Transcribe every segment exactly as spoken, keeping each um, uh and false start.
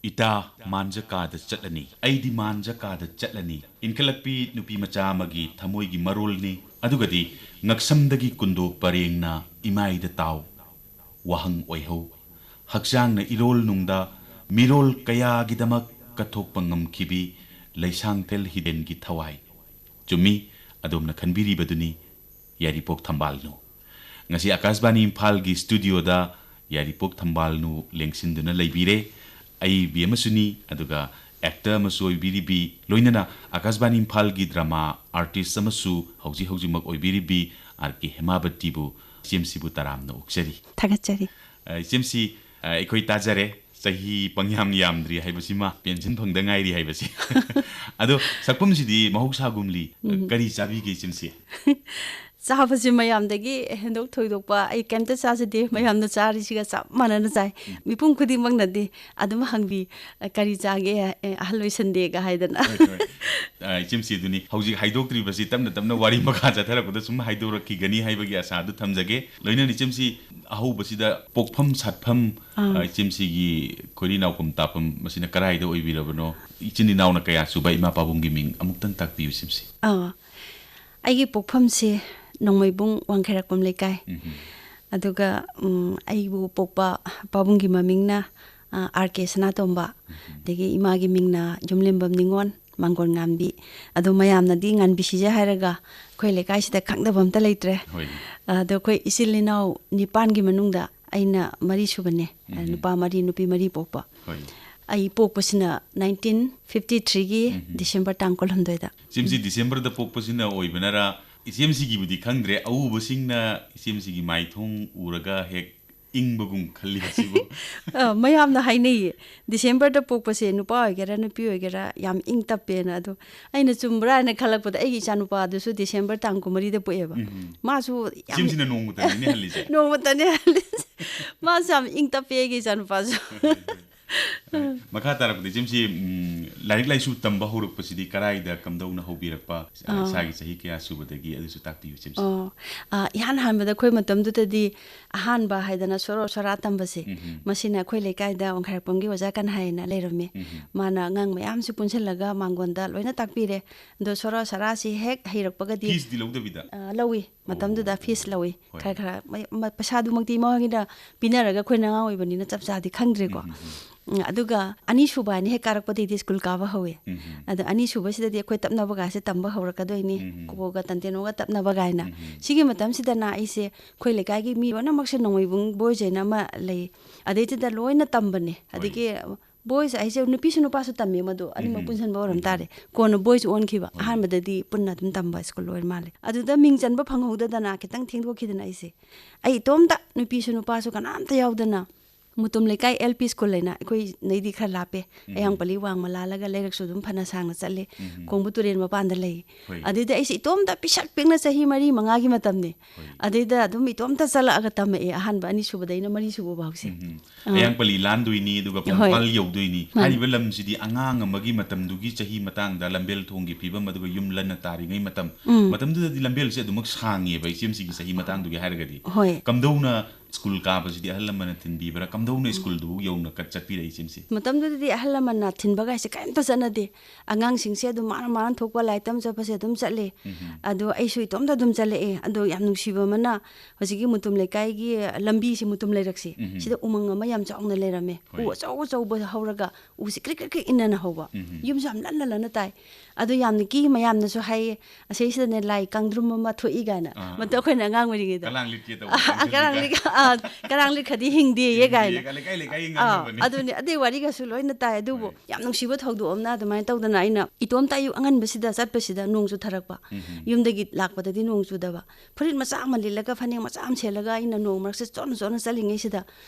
"ꯏꯇꯥ, ꯃꯥꯟꯖꯀꯥꯗ ꯆꯠꯂꯅꯤ, ꯑꯩꯗꯤ ꯃꯥꯟꯖꯀꯥꯗ ꯆꯠꯂꯅꯤ" ꯏꯟꯈꯠꯂꯛꯄꯤ ꯅꯨꯄꯤ ꯃꯆꯥ ꯑꯃꯒꯤ ꯊꯃꯣꯏꯒꯤ ꯃꯔꯣꯜꯅꯤ꯫ ꯑꯗꯨꯒꯗꯤ ꯉꯛꯁꯝꯗꯒꯤ ꯀꯨꯟꯗꯣ ꯄꯔꯦꯡꯅ ꯏꯃꯥꯏꯗ ꯇꯥꯎ꯫ ꯋꯥꯍꯪ ꯑꯣꯏꯍꯧ꯫ ꯍꯛꯆꯥꯡꯅ ꯏꯔꯣꯜ ꯅꯨꯡꯗ ꯃꯤꯔꯣꯜ ꯀꯌꯥꯒꯤꯗꯃꯛ ꯀꯠꯊꯣꯛꯄ ꯉꯝꯈꯤꯕꯤ ꯂꯩꯁꯥꯡꯊꯦꯜ ꯍꯤꯗꯦꯟꯒꯤ ꯊꯋꯥꯏ꯫ ꯆꯨꯝꯃꯤ, ꯑꯗꯣꯝꯅ ꯈꯟꯕꯤꯔꯤꯕꯗꯨꯅꯤ, ꯌꯥꯏꯔꯤꯄꯣꯛ ꯊꯝꯕꯥꯜꯅꯨ꯫ ꯉꯁꯤ ꯑꯀꯥꯁꯕꯥꯅꯤ ꯏꯝꯐꯥꯜꯒꯤ ꯁ꯭ꯇꯨꯗꯤꯑꯣꯗ ꯌꯥꯏꯔꯤꯄꯣꯛ ꯊꯝꯕꯥꯜꯅꯨ ꯂꯦꯡꯁꯤꯟꯗꯨꯅ ꯂꯩꯕꯤꯔꯦ꯫ ꯑꯏꯕꯤ ꯑꯃꯁꯨꯅꯤ, ꯑꯗꯨꯒ ꯑꯦꯛꯇꯔ ꯑꯃꯁꯨ ꯑꯣꯏꯕꯤꯔꯤꯕꯤ, ꯂꯣꯏꯅꯅ ꯑꯀꯥꯁꯕꯥꯅꯤ ꯏꯝꯐꯥꯜꯒꯤ ꯗ꯭ꯔꯃꯥ ꯑꯥꯔꯇꯤꯁ ꯑꯃꯁꯨ ꯍꯧꯖꯤꯛ ꯍꯧꯖꯤꯛꯃꯛ ꯑꯣꯏꯕꯤꯔꯤꯕꯤ ꯑꯥꯔ ꯀꯦ ꯍꯦꯃꯥꯕꯇꯤꯕꯨ, ꯏꯆꯦꯝꯁꯤꯕꯨ ꯇꯔꯥꯝꯅ ꯑꯣꯛꯆꯔꯤ꯫ ꯊꯥꯒꯠꯆꯔꯤ꯫ ꯑ, ꯏꯆꯦꯝꯁꯤ, ꯑ, ꯑꯩꯈꯣꯏ ꯇꯥꯖꯔꯦ, ꯆꯍꯤ ꯄꯪꯌꯥꯝ ꯌꯥꯝꯗ꯭ꯔꯤ ꯍꯥꯏꯕꯁꯤꯃ, ꯄꯦꯟꯁꯤꯟ ꯐꯪꯗ ꯉꯥꯏꯔꯤ ꯍꯥꯏꯕꯁꯤ꯫ ꯑꯗꯣ ꯁꯛꯐꯝꯁꯤꯗꯤ ꯃꯍꯧꯁꯥꯒꯨꯝꯂꯤ, ꯎꯝ꯫ ꯀꯔꯤ ꯆꯥꯕꯤꯒꯦ ꯏꯆꯦꯝꯁꯤ? ꯆꯥꯕꯁꯤ ꯃꯌꯥꯝꯗꯒꯤ ꯍꯦꯟꯗꯣꯛ ꯊꯣꯏꯗꯣꯛꯄ ꯑꯩ ꯀꯩꯝꯇ ꯆꯥꯖꯗꯦ, ꯃꯌꯥꯝꯅ ꯆꯥꯔꯤꯁꯤꯒ ꯆꯞ ꯃꯥꯟꯅꯅ ꯆꯥꯏ꯫ ꯎꯝ꯫ ꯃꯤꯄꯨꯝ ꯈꯨꯗꯤꯡꯃꯛꯅꯗꯤ ꯑꯗꯨꯝ ꯍꯪꯕꯤ, "ꯀꯔꯤ ꯆꯥꯒꯦ, ꯑꯦ, ꯑꯍꯜ ꯑꯣꯏꯁꯟꯗꯦꯒ" ꯍꯥꯏꯗꯅ꯫ ꯍꯣꯏ, ꯍꯣꯏ꯫ ꯑ, ꯏꯆꯦꯝꯁꯤ, ꯑꯗꯨꯅꯤ ꯍꯧꯖꯤꯛ ꯍꯥꯏꯗꯣꯛꯇ꯭ꯔꯤꯕꯁꯤ ꯇꯞꯅ ꯇꯞꯅ ꯋꯥꯔꯤ ꯃꯈꯥ ꯆꯠꯊꯔꯛꯄꯗ ꯁꯨꯝ ꯍꯥꯏꯗꯣꯔꯛꯈꯤꯒꯅꯤ ꯍꯥꯏꯕꯒꯤ ꯑꯁꯥꯗꯨ ꯊꯝꯖꯒꯦ꯫ ꯂꯣꯏꯅꯅ ꯏꯆꯦꯝꯁꯤ, ꯑꯍꯧꯕꯁꯤꯗ ꯄꯣꯛꯐꯝ ꯁꯥꯠꯐꯝ, ꯑꯥ꯫ ꯑ, ꯏꯆꯦꯝꯁꯤꯒꯤ ꯈꯣꯏꯔꯤ ꯅꯥꯎꯐꯝ ꯇꯥꯐꯝ ꯃꯁꯤꯅ ꯀꯗꯥꯏꯗ ꯑꯣꯏꯕꯤꯔꯕꯅꯣ? ꯏꯆꯤꯟ ꯏꯅꯥꯎꯅ ꯀꯌꯥ ꯁꯨꯕ, ꯏꯃꯥ ꯄꯥꯕꯨꯡꯒꯤ ꯃꯤꯡ ꯑꯃꯨꯛꯇꯪ ꯇꯥꯛꯄꯤꯌꯨ ꯏꯆꯦꯝꯁꯤ꯫ ꯑꯥ꯫ ꯑꯩꯒꯤ ꯄꯣꯛꯐꯝꯁꯦ ꯅꯣꯡꯃꯩꯕꯨꯡ ꯋꯥꯡꯈꯩꯔꯥꯛꯄꯝ ꯂꯩꯀꯥꯏ꯫ ꯎꯝꯍꯨꯝ꯫ ꯑꯗꯨꯒ, ꯎꯝ, ꯑꯩꯕꯨ ꯄꯣꯛꯄ ꯄꯥꯕꯨꯡꯒꯤ ꯃꯃꯤꯡꯅ, ꯑ, ꯑꯥꯔ ꯀꯦ ꯁꯅꯥꯇꯣꯝꯕ, ꯎꯝꯍꯨꯝ꯫ ꯑꯗꯒꯤ ꯏꯃꯥꯒꯤ ꯃꯤꯡꯅ ꯌꯨꯝꯂꯦꯝꯕꯝ ꯅꯤꯉꯣꯜ, ꯃꯥꯡꯒꯣꯟ ꯉꯥꯟꯕꯤ꯫ ꯑꯗꯣ ꯃꯌꯥꯝꯅꯗꯤ ꯉꯥꯟꯕꯤ ꯁꯤꯖ ꯍꯥꯏꯔꯒ ꯑꯩꯈꯣꯏ ꯂꯩꯀꯥꯏꯁꯤꯗ ꯈꯪꯗꯕ ꯑꯝꯇ ꯂꯩꯇ꯭ꯔꯦ꯫ ꯍꯣꯏꯅꯦ꯫ ꯑꯗꯣ ꯑꯩꯈꯣꯏ ꯏꯆꯤꯜ ꯏꯅꯥꯎ ꯅꯤꯄꯥꯟꯒꯤ ꯃꯅꯨꯡꯗ ꯑꯩꯅ ꯃꯔꯤ ꯁꯨꯕꯅꯦ꯫ ꯎꯝꯍꯨꯝ꯫ ꯅꯨꯄꯥ ꯃꯔꯤ, ꯅꯨꯄꯤ ꯃꯔꯤ ꯄꯣꯛꯄ꯫ ꯍꯣꯏ꯫ ꯑꯩ ꯄꯣꯛꯄꯁꯤꯅ ꯅꯥꯏꯟꯇꯤꯟ ꯐꯤꯐꯇꯤ ꯊ꯭ꯔꯤꯒꯤ ꯎꯝꯍꯨꯝ꯫ ꯗꯤꯁꯦꯝꯕꯔ ꯇꯥꯡ ꯀꯨꯟꯍꯨꯝꯗꯣꯏꯗ꯫ ꯏꯆꯦꯝꯁꯤ ꯗꯤꯁꯦꯝꯕꯔꯗ ꯄꯣꯛꯄꯁꯤꯅ ꯑꯣꯏꯕꯅꯔꯥ, ꯏꯆꯦꯝꯁꯤꯒꯤꯕꯨꯗꯤ ꯈꯪꯗ꯭ꯔꯦ, ꯑꯎꯕꯁꯤꯡꯅ ꯏꯆꯦꯝꯁꯤꯒꯤ ꯃꯥꯏꯊꯣꯡ ꯎꯔꯒ ꯍꯦꯛ ꯏꯪꯕꯒꯨꯝ ꯈꯜꯂꯤ ꯁꯤꯕꯨ꯫ ꯑ, ꯃꯌꯥꯝꯅ ꯍꯥꯏꯅꯩꯌꯦ, ꯗꯤꯁꯦꯝꯕꯔꯗ ꯄꯣꯛꯄꯁꯦ ꯅꯨꯄꯥ ꯑꯣꯏꯒꯦꯔꯥ ꯅꯨꯄꯤ ꯑꯣꯏꯒꯦꯔꯥ ꯌꯥꯝ ꯏꯪ ꯇꯞꯄꯦꯅ꯫ ꯑꯗꯣ ꯑꯩꯅ ꯆꯨꯝꯕ꯭ꯔꯥ ꯍꯥꯏꯅ ꯈꯜꯂꯛꯄꯗ ꯑꯩꯒꯤ ꯏꯆꯥꯅꯨꯄꯥꯗꯨꯁꯨ ꯗꯤꯁꯦꯝꯕꯔ ꯇꯥꯡ ꯀꯨꯟꯃꯔꯤꯗ ꯄꯣꯛꯑꯦꯕ꯫ ꯎꯝ꯫ ꯃꯥꯁꯨ ꯌꯥꯝ ꯏꯆꯦꯝꯁꯤꯅ ꯅꯣꯡꯃꯇꯅꯤꯅꯦ ꯍꯜꯂꯤꯁꯦ꯫ ꯅꯣꯡꯃꯇꯅꯦ ꯍꯜꯂꯤꯁꯦ꯫ ꯃꯥꯁꯨ ꯌꯥꯝ ꯏꯪ ꯇꯞꯄꯦ ꯑꯩꯒꯤ ꯏꯆꯥꯅꯨꯄꯥꯁꯨ꯫ ꯃꯈꯥ ꯇꯥꯔꯛꯄꯗ ꯏꯆꯦꯝꯁꯤ, ꯎꯝ, ꯂꯥꯏꯔꯤꯛ ꯂꯥꯏꯁꯨ ꯇꯝꯕ ꯍꯧꯔꯛꯄꯁꯤꯗꯤ ꯀꯗꯥꯏꯗ, ꯀꯝꯗꯧꯅ ꯍꯧꯕꯤꯔꯛꯄ, ꯑꯥ꯫ ꯏꯁꯥꯒꯤ ꯆꯍꯤ ꯀꯌꯥ ꯁꯨꯕꯗꯒꯤ, ꯑꯗꯨꯁꯨ ꯇꯥꯛꯄꯤꯌꯨ ꯏꯆꯦꯝꯁꯤ꯫ ꯑꯣ, ꯑꯥ, ꯏꯍꯥꯟ ꯍꯥꯟꯕꯗ ꯑꯩꯈꯣꯏ ꯃꯇꯝꯗꯨꯗꯗꯤ ꯑꯍꯥꯟꯕ ꯍꯥꯏꯗꯅ ꯁꯣꯔꯣ ꯁꯣꯔꯥ ꯇꯝꯕꯁꯦ, ꯎꯝ ꯍꯝ꯫ ꯃꯁꯤꯅ ꯑꯩꯈꯣꯏ ꯂꯩꯀꯥꯏꯗ ꯋꯥꯡꯈꯩꯔꯥꯛꯄꯝꯒꯤ ꯑꯣꯖꯥ ꯀꯟꯍꯥꯏꯅ ꯂꯩꯔꯝꯃꯤ꯫ ꯎꯝ ꯍꯝ꯫ ꯃꯥꯅ ꯑꯉꯥꯡ ꯃꯌꯥꯝꯁꯨ ꯄꯨꯟꯁꯤꯜꯂꯒ ꯃꯥꯡꯒꯣꯟꯗ ꯂꯣꯏꯅ ꯇꯥꯛꯄꯤꯔꯦ꯫ ꯑꯗꯣ ꯁꯣꯔꯣ ꯁꯣꯔꯥꯁꯤ ꯍꯦꯛ ꯍꯩꯔꯛꯄꯒꯗꯤ, ꯐꯤꯁꯇꯤ ꯂꯧꯗꯕꯤꯗ? ꯑꯥ, ꯂꯧꯏ꯫ ꯃꯇꯝꯗꯨꯗ ꯑꯣ, ꯐꯤꯁ ꯂꯧꯏ꯫ ꯍꯣꯏ꯫ ꯈꯔ ꯈꯔ ꯃ-, ꯃ-, ꯄꯩꯁꯥꯗꯨꯃꯛꯇꯤ ꯃꯣꯏꯒꯤꯅ ꯄꯤꯅꯔꯒ ꯑꯩꯈꯣꯏꯅ ꯑꯉꯥꯡ ꯑꯣꯏꯕꯅꯤꯅ ꯆꯞ ꯆꯥꯗꯤ ꯈꯪꯗ꯭ꯔꯦꯀꯣ꯫ ꯎꯝ, ꯎꯝ, ꯎꯝ꯫ ꯎꯝ, ꯑꯗꯨꯒ ꯑꯅꯤꯁꯨꯕ ꯍꯥꯏꯅ ꯍꯦꯛ ꯀꯥꯔꯛꯄꯗꯩꯗꯤ ꯁ꯭ꯀꯨꯜ ꯀꯥꯕ ꯍꯧꯋꯦ꯫ ꯎꯝ, ꯎꯝ꯫ ꯑꯗꯣ ꯑꯅꯤꯁꯨꯕꯁꯤꯗꯗꯤ ꯑꯩꯈꯣꯏ ꯇꯞꯅꯕꯒꯥꯁꯦ ꯇꯝꯕ ꯍꯧꯔꯛꯀꯗꯣꯏꯅꯤ꯫ ꯎꯝ, ꯎꯝ꯫ ꯀꯣꯕꯣꯒ ꯇꯟꯇꯦꯅꯣꯒ ꯇꯞꯅꯕ ꯀꯥꯏꯅ꯫ ꯎꯝ, ꯎꯝ꯫ ꯁꯤꯒꯤ ꯃꯇꯝꯁꯤꯗꯅ ꯑꯩꯁꯦ ꯑꯩꯈꯣꯏ ꯂꯩꯀꯥꯏꯒꯤ ꯃꯤ ꯂꯣꯏꯅꯃꯛꯁꯦ ꯅꯣꯡꯃꯩꯕꯨꯡ ꯕꯣꯏꯁ ꯍꯥꯏꯅ ꯑꯃ ꯂꯩ꯫ ꯑꯗꯩꯗꯨꯗ ꯂꯣꯏꯅ ꯇꯝꯕꯅꯦ꯫ ꯍꯣꯏ꯫ ꯑꯗꯒꯤ ꯕꯣꯏꯁ ꯍꯥꯏꯁꯦ ꯅꯨꯄꯤꯁꯨ ꯅꯨꯄꯥꯁꯨ ꯇꯝꯃꯦ ꯃꯗꯨ, ꯑꯅꯤꯃꯛ ꯎꯝ, ꯎꯝ꯫ ꯄꯨꯟꯁꯤꯟꯕ ꯑꯣꯏꯔꯝ ꯎꯝ, ꯎꯝ꯫ ꯇꯥꯔꯦ꯫ ꯀꯣꯟꯅ ꯕꯣꯏꯁ ꯑꯣꯟꯈꯤꯕ꯫ ꯍꯣꯏ꯫ ꯑꯍꯥꯟꯕꯗꯗꯤ ꯄꯨꯟꯅ ꯑꯗꯨꯝ ꯇꯝꯕ ꯁ꯭ꯀꯨꯜ ꯑꯣꯏꯔ ꯃꯥꯜꯂꯦ꯫ ꯑꯗꯨꯗ ꯃꯤꯡ ꯆꯟꯕ ꯐꯪꯍꯧꯗꯗꯅ ꯈꯤꯇꯪ ꯊꯦꯡꯗꯣꯛꯈꯤꯗꯅ ꯑꯩꯁꯦ, ꯑꯩ ꯏꯇꯣꯝꯇ, ꯅꯨꯄꯤꯁꯨ ꯅꯨꯄꯥꯁꯨ ꯀꯅꯥꯝꯇ ꯌꯥꯎꯗꯅ, ꯃꯨꯇꯨꯝ ꯂꯩꯀꯥꯏ ꯑꯦꯜ ꯄꯤ ꯁ꯭ꯀꯨꯜ ꯍꯥꯏꯅ ꯑꯩꯈꯣꯏ ꯅꯩꯗꯤ ꯈꯔ ꯂꯥꯞꯄꯦ꯫ ꯎꯝ꯫ ꯑꯌꯥꯡꯄꯜꯂꯤ ꯋꯥꯡꯃ ꯂꯥꯜꯂꯒ ꯂꯩꯔꯛꯁꯨ ꯑꯗꯨꯝ ꯐꯅ ꯁꯥꯡꯅ ꯆꯠꯂꯦ꯫ ꯎꯝ꯫ ꯀꯣꯡꯕ ꯇꯨꯔꯦꯜ ꯃꯄꯥꯟꯗ ꯂꯩ꯫ ꯍꯣꯏ꯫ ꯑꯗꯨꯗ ꯑꯩꯁꯦ ꯏꯇꯣꯝꯇ ꯄꯤꯁꯛ ꯄꯤꯛꯅ ꯆꯍꯤ ꯃꯔꯤ ꯃꯉꯥꯒꯤ ꯃꯇꯝꯅꯦ꯫ ꯍꯣꯏ꯫ ꯑꯗꯩꯗ ꯑꯗꯨꯝ ꯏꯇꯣꯝꯇ ꯆꯠꯂꯛꯑꯒ ꯇꯝꯃꯛꯑꯦ, ꯑꯍꯥꯟꯕ ꯑꯅꯤꯁꯨꯕꯗꯩꯅ ꯃꯔꯤꯁꯨꯕ ꯐꯥꯎꯁꯦ꯫ ꯎꯝ, ꯎꯝ꯫ ꯑꯥ꯫ ꯑꯌꯥꯡꯄꯜꯂꯤ ꯂꯥꯟꯗꯣꯏꯅꯤ, ꯑꯗꯨꯒ ꯍꯣꯏ꯫ ꯄꯣꯡꯄꯥꯜ ꯌꯧꯗꯣꯏꯅꯤ꯫ ꯃꯥꯅꯤ꯫ ꯍꯥꯏꯔꯤꯕ ꯂꯝꯁꯤꯗꯤ ꯑꯉꯥꯡ ꯑꯃꯒꯤ ꯃꯇꯝꯗꯨꯒꯤ ꯆꯍꯤ ꯃꯇꯥꯡꯗ ꯂꯝꯕꯦꯜ ꯊꯣꯡꯒꯤ ꯐꯤꯕꯝ, ꯑꯗꯨꯒ ꯌꯨꯝ ꯂꯟꯅ ꯇꯥꯔꯤꯉꯩ ꯃꯇꯝ, ꯎꯝ꯫ ꯃꯇꯝꯗꯨꯗꯗꯤ ꯂꯝꯕꯦꯜꯁꯦ ꯑꯗꯨꯃꯛ ꯁꯥꯡꯉꯦꯕ, ꯏꯆꯦꯝꯁꯤꯒꯤ ꯆꯍꯤ ꯃꯇꯥꯡꯗꯨꯒꯤ ꯍꯥꯏꯔꯒꯗꯤ꯫ ꯍꯣꯏ꯫ ꯀꯝꯗꯧꯅ ꯁ꯭ꯀꯨꯜ ꯀꯥꯕꯁꯤꯗꯤ ꯑꯍꯜ ꯂꯃꯟꯅ ꯊꯤꯟꯕꯤꯕ꯭ꯔꯥ? ꯀꯝꯗꯧꯅ ꯁ꯭ꯀꯨꯜꯗꯨ ꯌꯧꯅ ꯀꯠ-, ꯆꯠꯄꯤꯔꯛꯏ ꯏꯆꯦꯝꯁꯤ? ꯃꯇꯝꯗꯨꯗꯗꯤ ꯑꯍꯜ ꯂꯃꯟꯅ ꯊꯤꯟꯕꯒꯥꯏꯁꯦ ꯀꯔꯤꯝꯇ ꯆꯠꯅꯗꯦ꯫ ꯑꯉꯥꯡꯁꯤꯡꯁꯦ ꯑꯗꯨꯝ ꯃꯥꯅ ꯃꯥꯅ ꯊꯣꯛꯄ ꯂꯥꯏꯔꯤꯛ ꯇꯝ ꯆꯠꯄꯁꯦ ꯑꯗꯨꯝ ꯆꯠꯂꯦ꯫ ꯎꯝ, ꯎꯝ꯫ ꯑꯗꯣ ꯑꯩꯁꯨ ꯏꯇꯣꯝꯇ ꯑꯗꯨꯝ ꯆꯠꯂꯛꯑꯦ꯫ ꯑꯗꯣ ꯌꯥꯝ ꯅꯨꯡꯁꯤꯕ ꯑꯃꯅ, ꯍꯧꯖꯤꯛꯀꯤ ꯃꯨꯇꯨꯝ ꯂꯩꯀꯥꯏꯒꯤ ꯂꯝꯕꯤꯁꯦ, ꯃꯨꯇꯨꯝ ꯂꯩꯔꯛꯁꯦ, ꯎꯝ, ꯎꯝ꯫ ꯁꯤꯗ ꯎꯃꯪ ꯑꯃ ꯌꯥꯝ ꯆꯥꯎꯅ ꯂꯩꯔꯝꯃꯦ꯫ ꯍꯣꯏ꯫ ꯎ ꯑꯆꯧ ꯑꯆꯧꯕ ꯍꯧꯔꯒ, ꯎꯁꯦ ꯀ꯭ꯔꯤꯛ ꯀ꯭ꯔꯤꯛ ꯀ꯭ꯔꯤꯛ ꯏꯟꯅꯅ ꯍꯧꯕ꯫ ꯎꯝ, ꯎꯝ꯫ ꯌꯨꯝꯁꯨ ꯌꯥꯝ ꯂꯟꯅ ꯂꯟꯅ ꯇꯥꯏ꯫ ꯑꯗꯣ ꯌꯥꯝꯅ ꯀꯤ, ꯃꯌꯥꯝꯅꯁꯨ ꯍꯥꯏꯌꯦ, "ꯑꯁꯤꯁꯤꯗꯅꯦ ꯂꯥꯏ ꯀꯥꯡꯗ꯭ꯔꯨꯝ ꯑꯃ ꯊꯣꯛꯏ" ꯀꯥꯏꯅ꯫ ꯑꯥ꯫ ꯃꯗꯨ ꯑꯩꯈꯣꯏꯅ ꯑꯉꯥꯡ ꯑꯣꯏꯔꯤꯉꯩꯗ꯫ ꯀꯂꯥꯡ ꯂꯤꯠꯀꯦ ꯇꯧꯕ, ꯑ, ꯀꯥꯡꯗ꯭ꯔꯨꯝ ꯀꯂꯥꯡ ꯂꯤꯠꯀꯦ꯫ ꯂꯤꯠ-, ꯑ, "ꯀꯂꯥꯡ ꯂꯤꯠꯈ꯭ꯔꯗꯤ ꯍꯤꯡꯗꯦꯌꯦ" ꯀꯥꯏꯅ꯫ ꯍꯤꯡꯗꯦꯌꯦ, ꯂꯩꯀꯥꯏ ꯂꯩꯀꯥꯏꯒꯤ ꯑꯥ, ꯉꯥꯡꯅꯕꯅꯤ꯫ ꯑꯗꯨꯅꯦ꯫ ꯑꯗꯩ ꯋꯥꯔꯤꯒꯁꯨ ꯂꯣꯏꯅ ꯇꯥꯏ꯫ ꯑꯗꯨꯕꯨ ꯍꯣꯏ꯫ ꯌꯥꯝ ꯅꯨꯡꯁꯤꯕ ꯊꯧꯗꯣꯛ ꯑꯃꯅ ꯑꯗꯨꯃꯥꯏꯅ ꯇꯧꯗꯅ ꯑꯩꯅ ꯏꯇꯣꯝꯇ ꯑꯌꯨꯛ ꯑꯉꯟꯕꯁꯤꯗ ꯆꯠꯄꯁꯤꯗ ꯅꯣꯡ ꯆꯨꯊꯔꯛꯄ꯫ ꯎꯝ, ꯎꯝ꯫ ꯌꯨꯝꯗꯒꯤ ꯂꯥꯛꯄꯗꯗꯤ ꯅꯣꯡ ꯆꯨꯗꯕ꯫ ꯐꯨꯔꯤꯠ ꯃꯆꯥ ꯑꯃ ꯂꯤꯠꯂꯒ ꯐꯅꯦꯛ ꯃꯆꯥ ꯑꯃ ꯁꯦꯠꯂꯒ ꯑꯩꯅ ꯅꯣꯡ ꯃꯔꯛꯁꯤꯗ ꯆꯣꯠꯅ ꯆꯣꯠꯅ ꯆꯠꯂꯤꯉꯩꯁꯤꯗ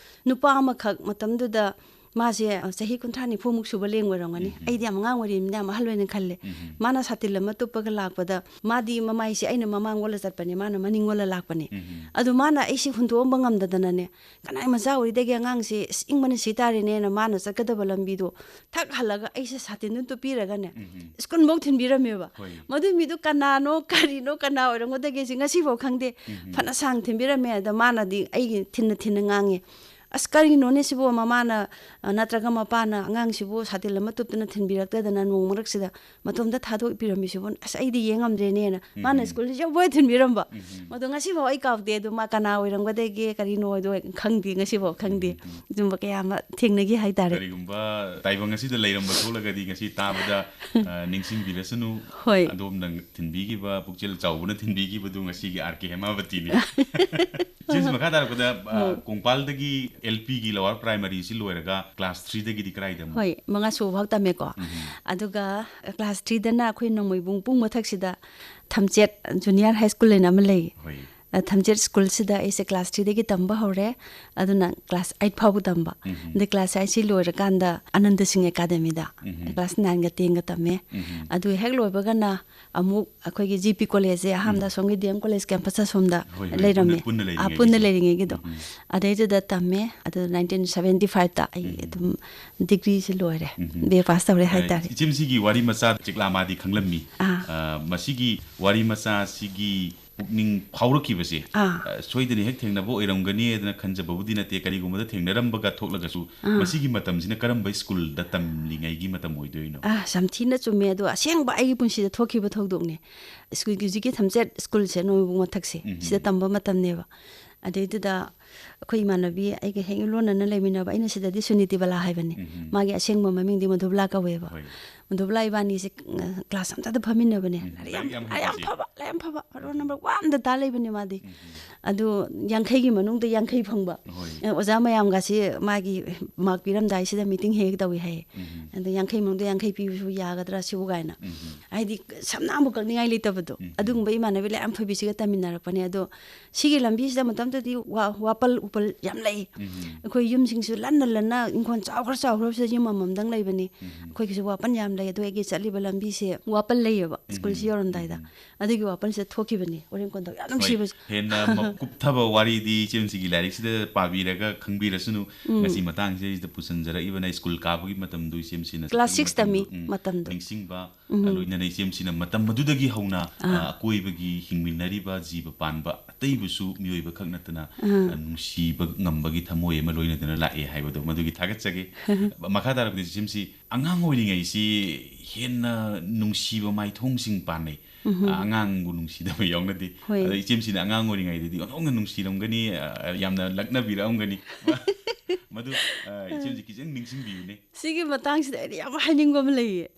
ꯅꯨꯄꯥ ꯑꯃꯈꯛ ꯃꯇꯝꯗꯨꯗ ꯃꯥꯁꯦ, ꯑ, ꯆꯍꯤ ꯀꯨꯟꯊ꯭ꯔꯥ ꯅꯤꯐꯨꯃꯨꯛ ꯁꯨꯕ ꯂꯦꯡ ꯑꯣꯏꯔꯝꯒꯅꯤ꯫ ꯎꯝ, ꯎꯝ꯫ ꯑꯩꯗꯤ ꯌꯥꯝ ꯑꯉꯥꯡ ꯑꯣꯏꯔꯤꯕꯅꯤꯅ ꯌꯥꯝ ꯑꯍꯜ ꯑꯣꯏꯅ ꯈꯜꯂꯦ꯫ ꯎꯝ, ꯎꯝ꯫ ꯃꯥꯅ ꯁꯥꯇꯤꯟ ꯑꯃ ꯇꯨꯞꯄꯒ ꯂꯥꯛꯄꯗ, ꯃꯥꯗꯤ ꯃꯃꯥꯏꯁꯦ ꯑꯩꯅ ꯃꯃꯥꯡ ꯑꯣꯜꯂ ꯆꯠꯄꯅꯦ, ꯃꯥꯅ ꯃꯅꯤꯡ ꯑꯣꯜꯂ ꯂꯥꯛꯄꯅꯦ꯫ ꯎꯝ, ꯎꯝ꯫ ꯑꯗꯨ ꯃꯥꯅ ꯑꯩꯁꯦ ꯍꯨꯟꯗꯣꯛꯑꯝꯕ ꯉꯝꯗꯗꯅꯅꯦ, "ꯀꯅꯥꯏ ꯃꯆꯥ ꯑꯣꯏꯔꯤꯗꯒꯤ ꯑꯉꯥꯡꯁꯦ, ꯑꯁ, ꯏꯪꯕꯅ ꯁꯤ ꯇꯥꯔꯦꯅꯦꯅ" ꯃꯥꯅ ꯆꯠꯀꯗꯕ ꯂꯝꯕꯤꯗꯣ ꯊꯛ ꯍꯜꯂꯒ ꯑꯩꯁꯦ ꯁꯥꯇꯤꯟꯗꯨ ꯇꯨꯞꯄꯤꯔꯒꯅꯦ, ꯎꯝ, ꯎꯝ꯫ ꯁ꯭ꯀꯨꯜꯐꯧ ꯊꯤꯟꯕꯤꯔꯝꯃꯦꯕ꯫ ꯍꯣꯏ꯫ ꯃꯗꯨꯏ ꯃꯤꯗꯨ ꯀꯅꯥꯅꯣ, ꯀꯔꯤꯅꯣ, ꯀꯅꯥ ꯑꯣꯏꯔꯝꯒꯗꯒꯦ ꯁꯤ ꯉꯁꯤꯐꯥꯎ ꯈꯪꯗꯦ꯫ ꯎꯝ, ꯎꯝ꯫ ꯐꯅ ꯁꯥꯡ ꯊꯤꯟꯕꯤꯔꯝꯃꯦ꯫ ꯑꯗ ꯃꯥꯅꯗꯤ ꯑꯩꯒꯤ ꯊꯤꯟꯅ ꯊꯤꯟꯅ ꯉꯥꯡꯉꯦ, "ꯑꯁ, ꯀꯔꯤꯅꯣꯅꯦ ꯁꯤꯕꯨ? ꯃꯃꯥꯅ, ꯑ, ꯅꯠꯇ꯭ꯔꯒ ꯃꯄꯥꯅ ꯑꯉꯥꯡꯁꯤꯕꯨ ꯁꯥꯇꯤꯟ ꯑꯃ ꯇꯨꯞꯇꯅ ꯊꯤꯟꯕꯤꯔꯛꯇꯗꯅ ꯅꯣꯡ ꯃꯔꯛꯁꯤꯗ ꯃꯇꯣꯝꯇ ꯊꯥꯗꯣꯛꯄꯤꯔꯝꯃꯤꯁꯤꯕꯨ? ꯑꯁ, ꯑꯩꯗꯤ ꯌꯦꯡ ꯉꯝꯗ꯭ꯔꯦꯅꯦꯅ" ꯃꯥꯅ ꯎꯝ꯫ ꯁ꯭ꯀꯨꯜꯁꯤ ꯌꯧꯕ ꯊꯤꯟꯕꯤꯔꯝꯕ꯫ ꯎꯝ꯫ ꯃꯗꯣ ꯉꯁꯤꯐꯥꯎ ꯑꯩ ꯀꯥꯎꯗꯦ꯫ ꯑꯗꯣ ꯃꯥ ꯀꯅꯥ ꯑꯣꯏꯔꯝꯒꯗꯒꯦ, ꯀꯔꯤꯅꯣ ꯍꯥꯏꯗꯣ ꯈꯪꯗꯦ, ꯉꯁꯤꯐꯥꯎ ꯈꯪꯗꯦ꯫ ꯎꯝ, ꯎꯝ꯫ ꯑꯗꯨꯝꯕ ꯀꯌꯥ ꯑꯃ ꯊꯦꯡꯅꯈꯤ ꯍꯥꯏꯇꯥꯔꯦ꯫ ꯀꯔꯤꯒꯨꯝꯕ ꯇꯥꯏꯕꯪ ꯑꯁꯤꯗ ꯂꯩꯔꯝꯕ ꯊꯣꯛꯂꯒꯗꯤ ꯉꯁꯤ ꯇꯥꯕꯗ, ꯑ, ꯅꯤꯡꯁꯤꯡꯕꯤꯔꯁꯅꯨ꯫ ꯍꯣꯏ꯫ ꯑꯗꯣꯝꯅ ꯊꯤꯟꯕꯤꯈꯤꯕ, ꯄꯨꯛꯆꯦꯜ ꯆꯥꯎꯕꯅ ꯊꯤꯟꯕꯤꯈꯤꯕꯗꯨ ꯉꯁꯤꯒꯤ ꯑꯥꯔ ꯀꯦ ꯍꯦꯃꯥꯕꯇꯤꯅꯤ꯫ ꯏꯆꯦꯁꯤ ꯃꯈꯥ ꯇꯥꯔꯛꯄꯗ, ꯑ, ꯍꯣꯏ꯫ ꯀꯣꯡꯄꯥꯜꯗꯒꯤ ꯑꯦꯜ ꯄꯤꯒꯤ lower primaryꯁꯤ ꯂꯣꯏꯔꯒ class threeꯗꯒꯤꯗꯤ ꯀꯗꯥꯏꯗ ꯑꯃꯨꯛ? ꯍꯣꯏ, ꯃꯉꯥ ꯁꯨꯕ ꯐꯥꯎ ꯇꯝꯃꯦꯀꯣ꯫ ꯎꯝ꯫ ꯑꯗꯨꯒ class threeꯗꯅ ꯑꯩꯈꯣꯏ ꯅꯣꯡꯃꯩꯕꯨꯡ ꯄꯨꯡ ꯃꯊꯛꯁꯤꯗ ꯊꯝꯆꯦꯠ Junior High School ꯍꯥꯏꯅ ꯑꯃ ꯂꯩ꯫ ꯍꯣꯏ꯫ ꯑ, ꯊꯝꯆꯦꯠ ꯁ꯭ꯀꯨꯜꯁꯤꯗ ꯑꯩꯁꯦ class threeꯗꯒꯤ ꯇꯝꯕ ꯍꯧꯔꯦ꯫ ꯑꯗꯨꯅ class eight ꯐꯥꯎꯕ ꯇꯝꯕ꯫ ꯎꯝ꯫ ꯑꯗꯩ class eight ꯁꯤ ꯂꯣꯏꯔꯀꯥꯟꯗ ꯑꯅꯟꯗ ꯁꯤꯡ ꯑꯦꯀꯥꯗꯃꯤꯗ ꯎꯝ꯫ Class nineꯒ tenꯒ ꯇꯝꯃꯦ꯫ ꯎꯝ꯫ ꯑꯗꯨ ꯍꯦꯛ ꯂꯣꯏꯕꯒꯅ ꯑꯃꯨꯛ ꯑꯩꯈꯣꯏꯒꯤ ꯖꯤ ꯄꯤ ꯀꯣꯂꯦꯖꯁꯦ ꯑꯍꯥꯟꯕꯗ ꯎꯝ꯫ ꯑꯁꯣꯝꯒꯤ ꯗꯤ ꯑꯦꯝ ꯀꯣꯂꯦꯖ ꯀꯦꯝꯄꯁ ꯑꯁꯣꯝꯗ ꯍꯣꯏ, ꯍꯣꯏ, ꯂꯩꯔꯝꯃꯦ꯫ ꯄꯨꯟꯅ, ꯄꯨꯟꯅ ꯑꯥ, ꯄꯨꯟꯅ ꯂꯩꯔꯤꯉꯩꯒꯤꯗꯣ꯫ ꯂꯩꯔꯤꯉꯩꯒꯤꯗꯣ꯫ ꯎꯝ, ꯎꯝ꯫ ꯑꯗꯩꯗꯨꯗ ꯇꯝꯃꯦ꯫ ꯑꯗꯨ nineteen seventy fiveꯇ ꯑꯩ ꯎꯝ꯫ ꯑꯗꯨꯝ ꯗꯤꯒ꯭ꯔꯤꯁꯦ ꯂꯣꯏꯔꯦ꯫ ꯎꯝ, ꯎꯝ꯫ ꯕꯤ ꯑꯦ ꯄꯥꯁ ꯇꯧꯔꯦ ꯑꯦ, ꯍꯥꯏꯇꯥꯔꯦ꯫ ꯏꯆꯦ, ꯃꯁꯤꯒꯤ ꯋꯥꯔꯤ ꯃꯆꯥ ꯆꯤꯛꯂꯥ ꯃꯥꯗꯤ ꯈꯪꯂꯝꯃꯤ꯫ ꯑꯥ꯫ ꯑ, ꯃꯁꯤꯒꯤ ꯋꯥꯔꯤ ꯃꯆꯥꯁꯤꯒꯤ ꯄꯨꯛꯅꯤꯡ ꯐꯥꯎꯔꯛꯈꯤꯕꯁꯦ, ꯑꯥ꯫ ꯑ, ꯁꯣꯏꯗꯅ ꯍꯦꯛ ꯊꯦꯡꯅꯕ ꯑꯣꯏꯔꯝꯒꯅꯤ ꯍꯥꯏꯗꯅ ꯈꯟꯖꯕꯕꯨꯗꯤ ꯅꯠꯇꯦ, ꯀꯔꯤꯒꯨꯝꯕꯗ ꯊꯦꯡꯅꯔꯝꯕꯒ ꯊꯣꯛꯂꯒꯁꯨ, ꯑꯥ꯫ ꯃꯁꯤꯒꯤ ꯃꯇꯝꯁꯤꯅ ꯀꯔꯝꯕ ꯁ꯭ꯀꯨꯜꯗ ꯇꯝꯂꯤꯉꯩꯒꯤ ꯃꯇꯝ ꯑꯣꯏꯗꯣꯏꯅꯣ? ꯑꯥ, ꯌꯥꯝ ꯊꯤꯅ ꯆꯨꯝꯃꯦ꯫ ꯑꯗꯣ ꯑꯁꯦꯡꯕ ꯑꯩꯒꯤ ꯄꯨꯟꯁꯤꯗ ꯊꯣꯛꯈꯤꯕ ꯊꯧꯗꯣꯛꯅꯦ꯫ ꯁ꯭ꯀꯨꯜꯒꯤ ꯍꯧꯖꯤꯛꯀꯤ ꯊꯝꯆꯦꯠ ꯁ꯭ꯀꯨꯜꯁꯦ, ꯅꯣꯡꯃꯩꯕꯨꯡ ꯃꯊꯛꯁꯦ, ꯎꯝ꯫ ꯁꯤꯗ ꯇꯝꯕ ꯃꯇꯝꯅꯦꯕ꯫ ꯑꯗꯩꯗꯨꯗ ꯑꯩꯈꯣꯏ ꯏꯃꯥꯟꯅꯕꯤ ꯑꯩꯒ ꯍꯦꯛ ꯂꯣꯟꯅꯅ ꯂꯩꯃꯤꯟꯅꯕ, ꯑꯩꯅ ꯁꯤꯗꯗꯤ ꯁꯨꯅꯤꯇꯤꯕꯂꯥ ꯍꯥꯏꯕꯅꯤ꯫ ꯎꯝ꯫ ꯃꯥꯒꯤ ꯑꯁꯦꯡꯕ ꯃꯃꯤꯡꯗꯤ ꯃꯙꯨꯕꯂꯥ ꯀꯧꯋꯦꯕ꯫ ꯍꯣꯏ꯫ ꯃꯙꯨꯕꯂꯥ ꯏꯕꯥꯅꯤꯁꯦ, ꯑ, class ꯑꯝꯇꯗ ꯐꯝꯃꯤꯟꯅꯕꯅꯦ꯫ ꯎꯝ, ꯂꯥꯏꯔꯤꯛ ꯌꯥꯝ, ꯂꯥꯏꯔꯤꯛ ꯌꯥꯝ ꯂꯥꯏꯔꯤꯛ ꯌꯥꯝ ꯍꯩꯕꯁꯦ꯫ ꯐꯕ, ꯂꯥꯏꯔꯤꯛ ꯌꯥꯝ ꯐꯕ, roll number one ꯗ ꯇꯥ ꯂꯩꯕꯅꯦ ꯃꯥꯗꯤ꯫ ꯎꯝ, ꯎꯝ꯫ ꯑꯗꯨ ꯌꯥꯡꯈꯩꯒꯤ ꯃꯅꯨꯡꯗ ꯌꯥꯡꯈꯩ ꯐꯪꯕ꯫ ꯍꯣꯏ꯫ ꯑ, ꯑꯣꯖꯥ ꯃꯌꯥꯝꯒꯁꯤ ꯃꯥꯒꯤ mark ꯄꯤꯔꯝꯗꯥꯏꯁꯤꯗ meeting ꯍꯦꯛ ꯍꯦꯛ ꯇꯧꯏ ꯍꯥꯏꯌꯦ꯫ ꯎꯝ, ꯎꯝ꯫ ꯑꯗ ꯌꯥꯡꯈꯩ ꯃꯅꯨꯡꯗ ꯌꯥꯡꯈꯩ ꯄꯤꯕꯁꯨ ꯌꯥꯒꯗ꯭ꯔꯥ ꯁꯤꯕꯨ ꯀꯥꯏꯅ꯫ ꯎꯝ, ꯎꯝ꯫ ꯍꯥꯏꯗꯤ ꯁꯝꯅꯥꯕꯨ ꯀꯛꯅꯤꯡꯉꯥꯏ ꯂꯩꯇꯕꯗꯣ꯫ ꯎꯝ, ꯎꯝ꯫ ꯑꯗꯨꯒꯨꯝꯕ ꯏꯃꯥꯟꯅꯕꯤ ꯂꯥꯏꯔꯤꯛ ꯌꯥꯝ ꯐꯕꯤꯁꯤꯒ ꯇꯝꯃꯤꯟꯅꯔꯛꯄꯅꯦ꯫ ꯑꯗꯣ ꯁꯤꯒꯤ ꯂꯝꯕꯤꯁꯤꯗ ꯃꯇꯝ ꯃꯊꯛꯇꯗꯤ ꯋꯥ- ꯋꯥꯄꯜ ꯎꯄꯜ ꯌꯥꯝ ꯂꯩ꯫ ꯑꯩꯈꯣꯏ ꯌꯨꯝꯁꯤꯡꯁꯨ ꯂꯟꯅ ꯂꯟꯅ ꯏꯪꯈꯣꯜ ꯆꯥꯎꯈ꯭ꯔ ꯆꯥꯎꯈ꯭ꯔꯕꯁꯤꯗ ꯌꯨꯝ ꯑꯃꯃꯝꯗꯪ ꯂꯩꯕꯅꯤ꯫ ꯑꯩꯈꯣꯏꯒꯤꯁꯨ ꯋꯥꯄꯜ ꯌꯥꯝ ꯂꯩ꯫ ꯑꯗꯣ ꯑꯩꯒꯤ ꯆꯠꯂꯤꯕ ꯂꯝꯕꯤꯁꯦ ꯋꯥꯄꯜ ꯂꯩꯌꯦꯕ, ꯁ꯭ꯀꯨꯜꯁꯤ ꯌꯧꯔꯝꯗꯥꯏꯗ꯫ ꯑꯗꯨꯒꯤ ꯋꯥꯄꯜꯁꯤꯗ ꯊꯣꯛꯈꯤꯕꯅꯤ ꯎꯔꯦꯡ ꯀꯣꯟꯊꯧ꯫ ꯌꯥꯝ ꯍꯣꯏ, ꯅꯨꯡꯁꯤꯕꯁꯦ꯫ ꯍꯦꯟꯅ ꯃ- ꯀꯨꯞꯊꯕ ꯋꯥꯔꯤꯗꯤ ꯏꯆꯦꯝꯁꯤꯒꯤ ꯂꯥꯏꯔꯤꯛꯁꯤꯗ ꯄꯥꯕꯤꯔꯒ ꯈꯪꯕꯤꯔꯁꯅꯨ꯫ ꯉꯁꯤ ꯃꯇꯥꯡꯁꯤꯗꯩꯁꯤꯗ ꯄꯨꯁꯤꯟꯖꯔꯛꯏꯕꯅ ꯁ꯭ꯀꯨꯜ ꯀꯥꯕꯒꯤ ꯃꯇꯝꯗꯨ ꯏꯆꯦꯝꯁꯤꯅ ꯀ꯭ꯂꯥꯁ ꯆꯠꯄꯒꯤ ꯁꯤꯛꯁ ꯇꯝꯃꯤ ꯃꯇꯝꯗꯨ, ꯎꯝ, ꯃꯇꯝꯗꯣ꯫ ꯅꯤꯡꯁꯤꯡꯕ, ꯂꯣꯏꯅꯅ ꯏꯆꯦꯝꯁꯤꯅ ꯃꯇꯝ ꯑꯗꯨꯗꯒꯤ ꯍꯧꯅ, ꯑ, ꯑꯀꯣꯏꯕꯒꯤ ꯍꯤꯡꯃꯤꯟꯅꯔꯤꯕ ꯖꯤꯕ ꯄꯥꯟꯕ ꯑꯇꯩꯕꯨꯁꯨ ꯃꯤꯑꯣꯏꯕ ꯈꯛ ꯅꯠꯇꯅ, ꯑ, ꯅꯨꯡꯁꯤꯕ ꯉꯝꯕꯒꯤ ꯊꯃꯣꯏ ꯑꯃ ꯂꯣꯏꯅꯗꯨꯅ ꯂꯥꯛꯑꯦ ꯍꯥꯏꯕꯗꯣ ꯃꯗꯨꯒꯤ ꯊꯥꯒꯠꯆꯒꯦ꯫ ꯃꯈꯥ ꯇꯥꯔꯛꯄꯗ ꯏꯆꯦꯝꯁꯤ ꯑꯉꯥꯡ ꯑꯣꯏꯔꯤꯉꯩꯁꯤ ꯍꯦꯟꯅ ꯅꯨꯡꯁꯤꯕ ꯃꯥꯏꯊꯣꯡꯁꯤꯡ ꯄꯥꯟꯅꯩ꯫ ꯑ, ꯑꯉꯥꯡꯕꯨ ꯅꯨꯡꯁꯤꯗꯕ ꯌꯥꯎꯅꯗꯦ꯫ ꯍꯣꯏ꯫ ꯑꯗ ꯏꯆꯦꯝꯁꯤꯅ ꯑꯉꯥꯡ ꯑꯣꯏꯔꯤꯉꯩꯗꯗꯤ ꯑꯣꯟꯊꯣꯛꯅ ꯅꯨꯡꯁꯤꯔꯝꯒꯅꯤ, ꯑ, ꯌꯥꯝꯅ ꯂꯛꯅꯕꯤꯔꯛꯑꯝꯒꯅꯤ꯫ ꯃꯗꯨ, ꯑ, ꯏꯆꯦꯝꯁꯤ ꯈꯤꯇꯪ ꯅꯤꯡꯁꯤꯡꯕꯤꯌꯨꯅꯦ꯫ ꯁꯤꯒꯤ ꯃꯇꯥꯡꯁꯤꯗ ꯑꯩꯅ ꯌꯥꯝ ꯍꯥꯏꯅꯤꯡꯕ ꯑꯃ ꯂꯩꯌꯦ꯫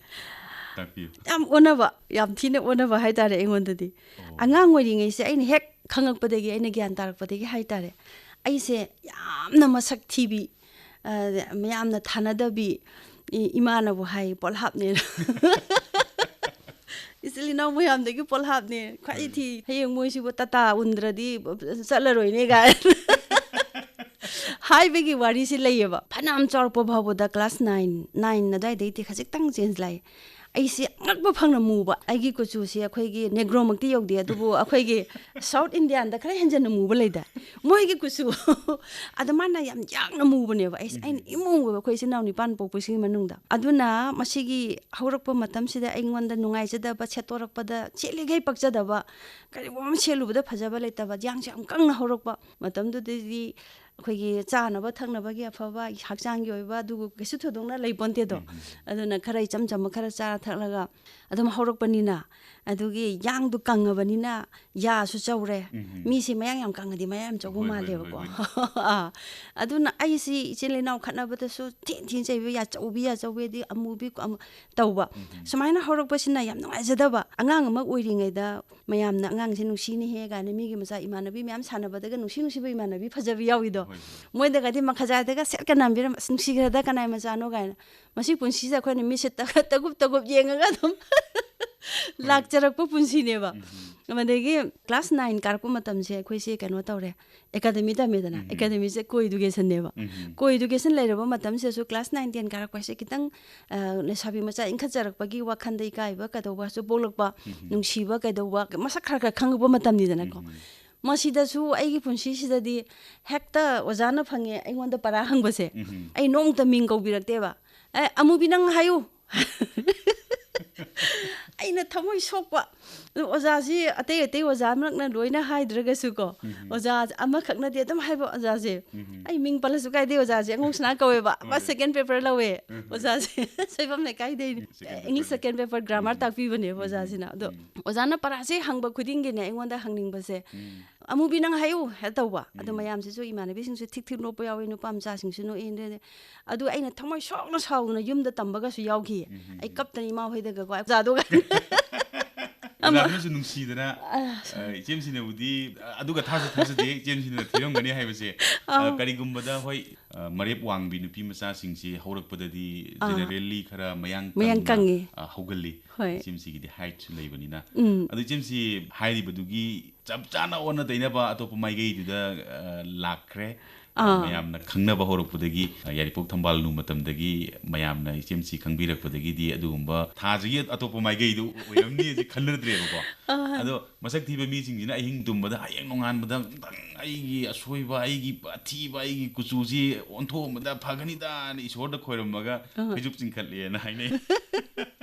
ꯇꯥꯛꯄꯤꯌꯨ꯫ ꯌꯥꯝ ꯑꯣꯟꯅꯕ, ꯌꯥꯝ ꯊꯤꯅ ꯑꯣꯟꯅꯕ ꯍꯥꯏꯇꯥꯔꯦ ꯑꯩꯉꯣꯟꯗꯗꯤ꯫ ꯑꯉꯥꯡ ꯑꯣꯏꯔꯤꯉꯩꯁꯦ ꯑꯩꯅ ꯍꯦꯛ ꯈꯪꯉꯛꯄꯗꯒꯤ, ꯑꯩꯅ ꯒ꯭ꯌꯥꯟ ꯇꯥꯔꯛꯄꯗꯒꯤ ꯍꯥꯏꯇꯥꯔꯦ, ꯑꯩꯁꯦ ꯌꯥꯝꯅ ꯃꯁꯛ ꯊꯤꯕꯤ, ꯑ, ꯃꯌꯥꯝꯅ ꯊꯥꯅꯗꯕꯤ, ꯏ- ꯏꯃꯥꯅꯕꯨ ꯍꯥꯏ ꯄꯣꯠꯍꯥꯞꯅꯦꯅ꯫ ꯏꯆꯤꯜ ꯏꯅꯥꯎ ꯃꯌꯥꯝꯗꯒꯤ ꯄꯣꯠꯍꯥꯞꯅꯦ, ꯈ꯭ꯋꯥꯏ ꯊꯤ, ꯍꯌꯦꯡ ꯃꯣꯏꯁꯤꯕꯨ ꯇꯥꯇꯥ ꯎꯟꯗ꯭ꯔꯗꯤ ꯆꯠꯂꯔꯣꯏꯅꯦ ꯀꯥꯏꯅ ꯍꯥꯏꯕꯒꯤ ꯋꯥꯔꯤꯁꯤ ꯂꯩꯌꯦꯕ꯫ ꯐꯅꯌꯥꯝ ꯆꯥꯎꯔꯛꯄ ꯐꯥꯎꯕꯗ ꯀ꯭ꯂꯥꯁ ꯅꯥꯏꯟ, ꯅꯥꯏꯟ ꯑꯗꯨꯋꯥꯏꯗꯩꯗꯤ ꯈꯖꯤꯛꯇꯪ ꯆꯦꯟꯖ ꯂꯥꯛꯑꯦ꯫ ꯑꯩꯁꯦ ꯑꯉꯛꯄ ꯐꯪꯅ ꯃꯨꯕ꯫ ꯑꯩꯒꯤ ꯀꯨꯆꯨꯁꯦ ꯑꯩꯈꯣꯏꯒꯤ ꯅꯦꯒ꯭ꯔꯣꯃꯛꯇꯤ ꯌꯧꯗꯦ, ꯑꯗꯨꯕꯨ ꯑꯩꯈꯣꯏꯒꯤ ꯁꯥꯎꯠ ꯏꯟꯗꯤꯌꯥꯟꯗ ꯈꯔ ꯍꯦꯟꯖꯟꯅ ꯃꯨꯕ ꯂꯩꯗꯥꯏ? ꯃꯣꯏꯒꯤ ꯀꯨꯆꯨ ꯑꯗꯨꯃꯥꯏꯅ ꯌꯥꯝ ꯌꯥꯡꯅ ꯃꯨꯕꯅꯦꯕ꯫ ꯑꯩꯁꯦ, ꯑꯩꯅ ꯏꯃꯨ ꯃꯨꯕ ꯑꯩꯈꯣꯏ ꯏꯆꯤꯟ ꯏꯅꯥꯎ ꯅꯤꯄꯥꯟ ꯄꯣꯛꯄꯁꯤꯒꯤ ꯃꯅꯨꯡꯗ꯫ ꯑꯗꯨꯅ ꯃꯁꯤꯒꯤ ꯍꯧꯔꯛꯄ ꯃꯇꯝꯁꯤꯗ ꯑꯩꯉꯣꯟꯗ ꯅꯨꯡꯉꯥꯏꯖꯗꯕ, ꯁꯦꯠꯇꯣꯔꯛꯄꯗ ꯁꯦꯠꯂꯤꯈꯩ ꯄꯛꯆꯗꯕ, ꯀꯔꯤꯒꯨꯝꯕ ꯑꯃ ꯁꯦꯠꯂꯨꯕꯗ ꯐꯖꯕ ꯂꯩꯇꯕ, ꯌꯥꯡꯁꯦ ꯌꯥꯝ ꯀꯪꯅ ꯍꯧꯔꯛꯄ꯫ ꯃꯇꯝꯗꯨꯗꯗꯤ ꯑꯩꯈꯣꯏꯒꯤ ꯆꯥꯅꯕ ꯊꯛꯅꯕꯒꯤ ꯑꯐꯕ, ꯍꯛꯆꯥꯡꯒꯤ ꯑꯣꯏꯕ ꯑꯗꯨꯒ ꯀꯩꯁꯨ ꯊꯣꯏꯗꯣꯛꯅ ꯂꯩ ꯄꯣꯟꯇꯦꯗꯣ꯫ ꯑꯗꯨꯅ ꯈꯔ ꯏꯆꯝ ꯆꯝꯕ ꯈꯔ ꯆꯥꯔ ꯊꯛꯂꯒ ꯑꯗꯨꯝ ꯍꯧꯔꯛꯄꯅꯤꯅ, ꯑꯗꯨꯒꯤ ꯌꯥꯡꯗꯨ ꯀꯪꯉꯕꯅꯤꯅ ꯌꯥꯁꯨ ꯆꯧꯔꯦ꯫ ꯃꯤꯁꯦ ꯃꯌꯥꯡ ꯌꯥꯝ ꯀꯪꯉꯗꯤ ꯃꯌꯥ ꯌꯥꯝ ꯆꯧꯕ ꯍꯣꯏ, ꯍꯣꯏ, ꯃꯥꯜꯂꯦꯕꯀꯣ꯫ ꯍꯣꯏ, ꯑꯥ꯫ ꯑꯗꯨꯅ ꯑꯩꯁꯤ ꯏꯆꯤꯜ ꯏꯅꯥꯎ ꯈꯠꯅꯕꯗꯁꯨ ꯊꯤꯟ ꯊꯤꯟ ꯆꯩꯕ, ꯌꯥ ꯆꯧꯕꯤ, ꯌꯥ ꯆꯧꯕꯤꯗꯤ ꯑꯃꯨꯕꯤ ꯑꯃ ꯇꯧꯕ꯫ ꯁꯨꯃꯥꯏꯅ ꯍꯧꯔꯛꯄꯁꯤꯅ ꯌꯥꯝ ꯅꯨꯡꯉꯥꯏꯖꯗꯕ꯫ ꯑꯉꯥꯡ ꯑꯃ ꯑꯣꯏꯔꯤꯉꯩꯗ ꯃꯌꯥꯝꯅ "ꯑꯉꯥꯡꯁꯦ ꯅꯨꯡꯁꯤꯅꯦꯍꯦ" ꯀꯥꯏꯅ ꯃꯤꯒꯤ ꯃꯆꯥ, ꯏꯃꯥꯟꯅꯕꯤ ꯃꯌꯥꯝ ꯁꯥꯟꯅꯕꯗꯒ ꯅꯨꯡꯁꯤ ꯅꯨꯡꯁꯤꯕ ꯏꯃꯥꯟꯅꯕꯤ ꯐꯖꯕꯤ ꯌꯥꯎꯏꯗꯣ꯫ ꯍꯣꯏ, ꯍꯣꯏ꯫ ꯃꯣꯏꯗꯒꯗꯤ ꯃꯈꯖꯥꯏꯗꯒ ꯁꯦꯠꯀ ꯅꯥꯟꯕꯤꯔꯝ, "ꯑꯁ, ꯅꯨꯡꯁꯤꯈ꯭ꯔꯗ ꯀꯅꯥꯏ ꯃꯆꯥꯅꯣ?" ꯀꯥꯏꯅ꯫ ꯃꯁꯤ ꯄꯨꯟꯁꯤꯁꯦ ꯑꯩꯈꯣꯏꯅ ꯃꯤꯠꯁꯦ ꯇ- ꯇꯒꯨꯞ ꯇꯒꯨꯞ ꯌꯦꯡꯉꯒ ꯑꯗꯨꯝ ꯂꯥꯛꯆꯔꯛꯄ ꯄꯨꯟꯁꯤꯅꯦꯕ꯫ ꯑꯗꯒꯤ ꯀ꯭ꯂꯥꯁ ꯅꯥꯏꯟ ꯀꯥꯔꯛꯄ ꯃꯇꯝꯁꯦ ꯑꯩꯈꯣꯏꯁꯦ ꯀꯩꯅꯣ ꯇꯧꯔꯦ, ꯑꯦꯀꯥꯗꯃꯤ ꯇꯝꯃꯦꯗꯅ꯫ ꯑꯦꯀꯥꯗꯃꯤꯁꯦ ꯀꯣ ꯏꯗꯨꯀꯦꯁꯟꯅꯦꯕ꯫ ꯀꯣ ꯏꯗꯨꯀꯦꯁꯟ ꯂꯩꯔꯕ ꯃꯇꯝꯁꯤꯗꯁꯨ ꯀ꯭ꯂꯥꯁ ꯅꯥꯏꯟ ꯇꯦꯟ ꯀꯥꯔꯛꯄ ꯍꯥꯏꯁꯦ ꯈꯤꯇꯪ, ꯑ, ꯂꯩꯁꯥꯕꯤ ꯃꯆꯥ ꯏꯟꯈꯠꯆꯔꯛꯄꯒꯤ ꯋꯥꯈꯟꯗ ꯏꯀꯥꯏꯕ ꯀꯩꯗꯧꯕꯁꯨ ꯄꯣꯛꯂꯛꯄ, ꯅꯨꯡꯁꯤꯕ ꯀꯩꯗꯧꯕ, ꯃꯁꯛ ꯈꯔ ꯈꯔ ꯈꯪꯉꯛꯄ ꯃꯇꯝꯅꯤꯗꯅꯀꯣ꯫ ꯃꯁꯤꯗꯁꯨ ꯑꯩꯒꯤ ꯄꯨꯟꯁꯤꯁꯤꯗꯗꯤ ꯍꯦꯛꯇ ꯑꯣꯖꯥꯅ ꯐꯪꯉꯦ ꯑꯩꯉꯣꯟꯗ ꯄꯔꯥ ꯍꯪꯕꯁꯦ, ꯑꯩ ꯅꯣꯡꯃꯇ ꯃꯤꯡ ꯀꯧꯕꯤꯔꯛꯇꯦꯕ꯫ "ꯑꯦ, ꯑꯃꯨꯕꯤ, ꯅꯪ ꯍꯥꯏꯌꯨ!" ꯑꯩꯅ ꯊꯃꯣꯏ ꯁꯣꯛꯄ꯫ ꯑꯗꯨ ꯑꯣꯖꯥꯁꯤ ꯑꯇꯩ ꯑꯇꯩ ꯑꯣꯖꯥ ꯃꯔꯛꯅ ꯂꯣꯏꯅ ꯍꯥꯏꯗ꯭ꯔꯒꯁꯨ ꯀꯣ, ꯑꯣꯖꯥ ꯑꯃꯈꯛꯅꯗꯤ ꯑꯗꯨꯝ ꯍꯥꯏꯕ ꯑꯣꯖꯥꯁꯦ, ꯑꯩ ꯃꯤꯡ ꯄꯜꯂꯁꯨ ꯀꯥꯏꯗꯦ, ꯑꯣꯖꯥꯁꯦ ꯑꯉꯧꯁꯅꯥ ꯀꯧꯋꯦꯕ, ꯃꯥ ꯁꯦꯀꯦꯟ ꯄꯦꯄꯔ ꯂꯧꯋꯦ꯫ ꯑꯣꯖꯥꯁꯦ ꯁꯣꯏꯕꯝ ꯂꯩꯀꯥꯏꯗꯩꯅꯦ꯫ ꯏꯪꯂꯤꯁ ꯁꯦꯀꯦꯟ ꯄꯦꯄꯔ ꯒ꯭ꯔꯥꯃꯔ ꯇꯥꯛꯄꯤꯕꯅꯦꯕ ꯑꯣꯖꯥꯁꯤꯅ꯫ ꯑꯗꯣ ꯑꯣꯖꯥꯅ ꯄꯔꯥꯁꯦ ꯍꯪꯕ ꯈꯨꯗꯤꯡꯒꯤꯅꯦ ꯑꯩꯉꯣꯟꯗ ꯍꯪꯅꯤꯡꯕꯁꯦ, "ꯑꯃꯨꯕꯤ, ꯅꯪ ꯍꯥꯏꯌꯨ" ꯍꯦꯛ ꯇꯧꯕ꯫ ꯑꯗꯣ ꯃꯌꯥꯝꯁꯤꯁꯨ, ꯏꯃꯥꯟꯅꯕꯤꯁꯤꯡꯁꯨ ꯊꯤꯛ ꯊꯤꯛ ꯅꯣꯛꯄ ꯌꯥꯎꯏ, ꯅꯨꯄꯥ ꯃꯆꯥꯁꯤꯡꯁꯨ ꯅꯣꯛꯏ꯫ ꯑꯗꯨ ꯑꯗꯨ ꯑꯩꯅ ꯊꯃꯣꯏ ꯁꯣꯛꯅ ꯁꯥꯎꯗꯅ ꯌꯨꯝꯗ ꯇꯝꯕꯒꯁꯨ ꯌꯥꯎꯈꯤ꯫ ꯑꯩ ꯀꯞꯇꯅ ꯏꯃꯥ ꯍꯣꯏꯗꯒꯀꯣ, "ꯑꯣꯖꯥꯗꯣ" ꯀꯥꯏꯅ꯫ ꯑꯃ ꯑꯣꯖꯥꯗꯨꯅꯁꯨ ꯅꯨꯡꯁꯤꯗꯅ, ꯑ, ꯏꯆꯦꯝꯁꯤꯅꯕꯨꯗꯤ, ꯑ, ꯑꯗꯨꯒ ꯊꯥꯁꯨ ꯊꯥꯖꯗꯦ, ꯏꯆꯦꯝꯁꯤꯅ ꯊꯤꯔꯝꯒꯅꯤ ꯍꯥꯏꯕꯁꯦ꯫ ꯑ, ꯑꯥ꯫ ꯀꯔꯤꯒꯨꯝꯕꯗ, ꯍꯣꯏ, ꯑ, ꯃꯔꯦꯞ ꯋꯥꯡꯕꯤ ꯅꯨꯄꯤ ꯃꯆꯥꯁꯤꯡꯁꯤ ꯍꯧꯔꯛꯄꯗꯗꯤ ꯑꯥ꯫ ꯖꯦꯅꯦꯔꯦꯜꯂꯤ ꯈꯔ ꯃꯌꯥꯡ ꯃꯌꯥꯡ ꯀꯪꯅ, ꯀꯪꯉꯤ꯫ ꯑ, ꯍꯧꯒꯜꯂꯤ꯫ ꯍꯣꯏ꯫ ꯏꯆꯦꯝꯁꯤꯒꯤꯗꯤ ꯍꯥꯏꯠꯁꯨ ꯂꯩꯕꯅꯤꯅ꯫ ꯎꯝ꯫ ꯑꯗꯨ ꯏꯆꯦꯝꯁꯤ ꯍꯥꯏꯔꯤꯕꯗꯨꯒꯤ ꯆꯞ ꯆꯥꯅ ꯑꯣꯟꯅ ꯇꯩꯅꯕ ꯑꯇꯣꯞꯄ ꯃꯥꯏꯀꯩꯗꯨꯗ, ꯑ, ꯂꯥꯛꯈ꯭ꯔꯦ꯫ ꯑ, ꯑꯥ꯫ ꯃꯌꯥꯝꯅ ꯈꯪꯅꯕ ꯍꯧꯔꯛꯄꯗꯒꯤ, ꯑ, ꯌꯥꯏꯔꯤꯄꯣꯛ ꯊꯝꯕꯥꯜ ꯅꯨ ꯃꯇꯝꯗꯒꯤ ꯃꯌꯥꯝꯅ ꯏꯆꯦꯝꯁꯤ ꯈꯪꯕꯤꯔꯛꯄꯗꯒꯤꯗꯤ ꯑꯗꯨꯒꯨꯝꯕ ꯊꯥꯁꯤꯒꯤ ꯑꯇꯣꯞꯄ ꯃꯥꯏꯀꯩꯗꯨ ꯑꯣꯏꯔꯝꯅꯤ ꯍꯧꯖꯤꯛ ꯈꯜꯂꯨꯗ꯭ꯔꯦꯕꯀꯣ꯫ ꯑꯥ꯫ ꯑꯗꯣ ꯃꯁꯛ ꯊꯤꯕ ꯃꯤꯁꯤꯡꯁꯤꯅ ꯑꯍꯤꯡ ꯇꯨꯝꯕꯗ ꯍꯌꯦꯡ ꯅꯣꯡꯉꯥꯟꯕꯗ ꯑꯝꯇꯪ ꯑꯩꯒꯤ ꯑꯁꯣꯏꯕ, ꯑꯩꯒꯤ ꯑꯊꯤꯕ, ꯑꯩꯒꯤ ꯀꯨꯆꯨꯁꯤ ꯑꯣꯟꯊꯣꯛꯑꯝꯕꯗ ꯐꯒꯅꯤꯗꯥꯅ ꯏꯁꯣꯔꯗ ꯈꯣꯏꯔꯝꯃꯒ ꯑꯥ꯫ ꯐꯩꯖꯨꯞ ꯆꯤꯡꯈꯠꯂꯦꯅ ꯍꯥꯏꯅꯩ꯫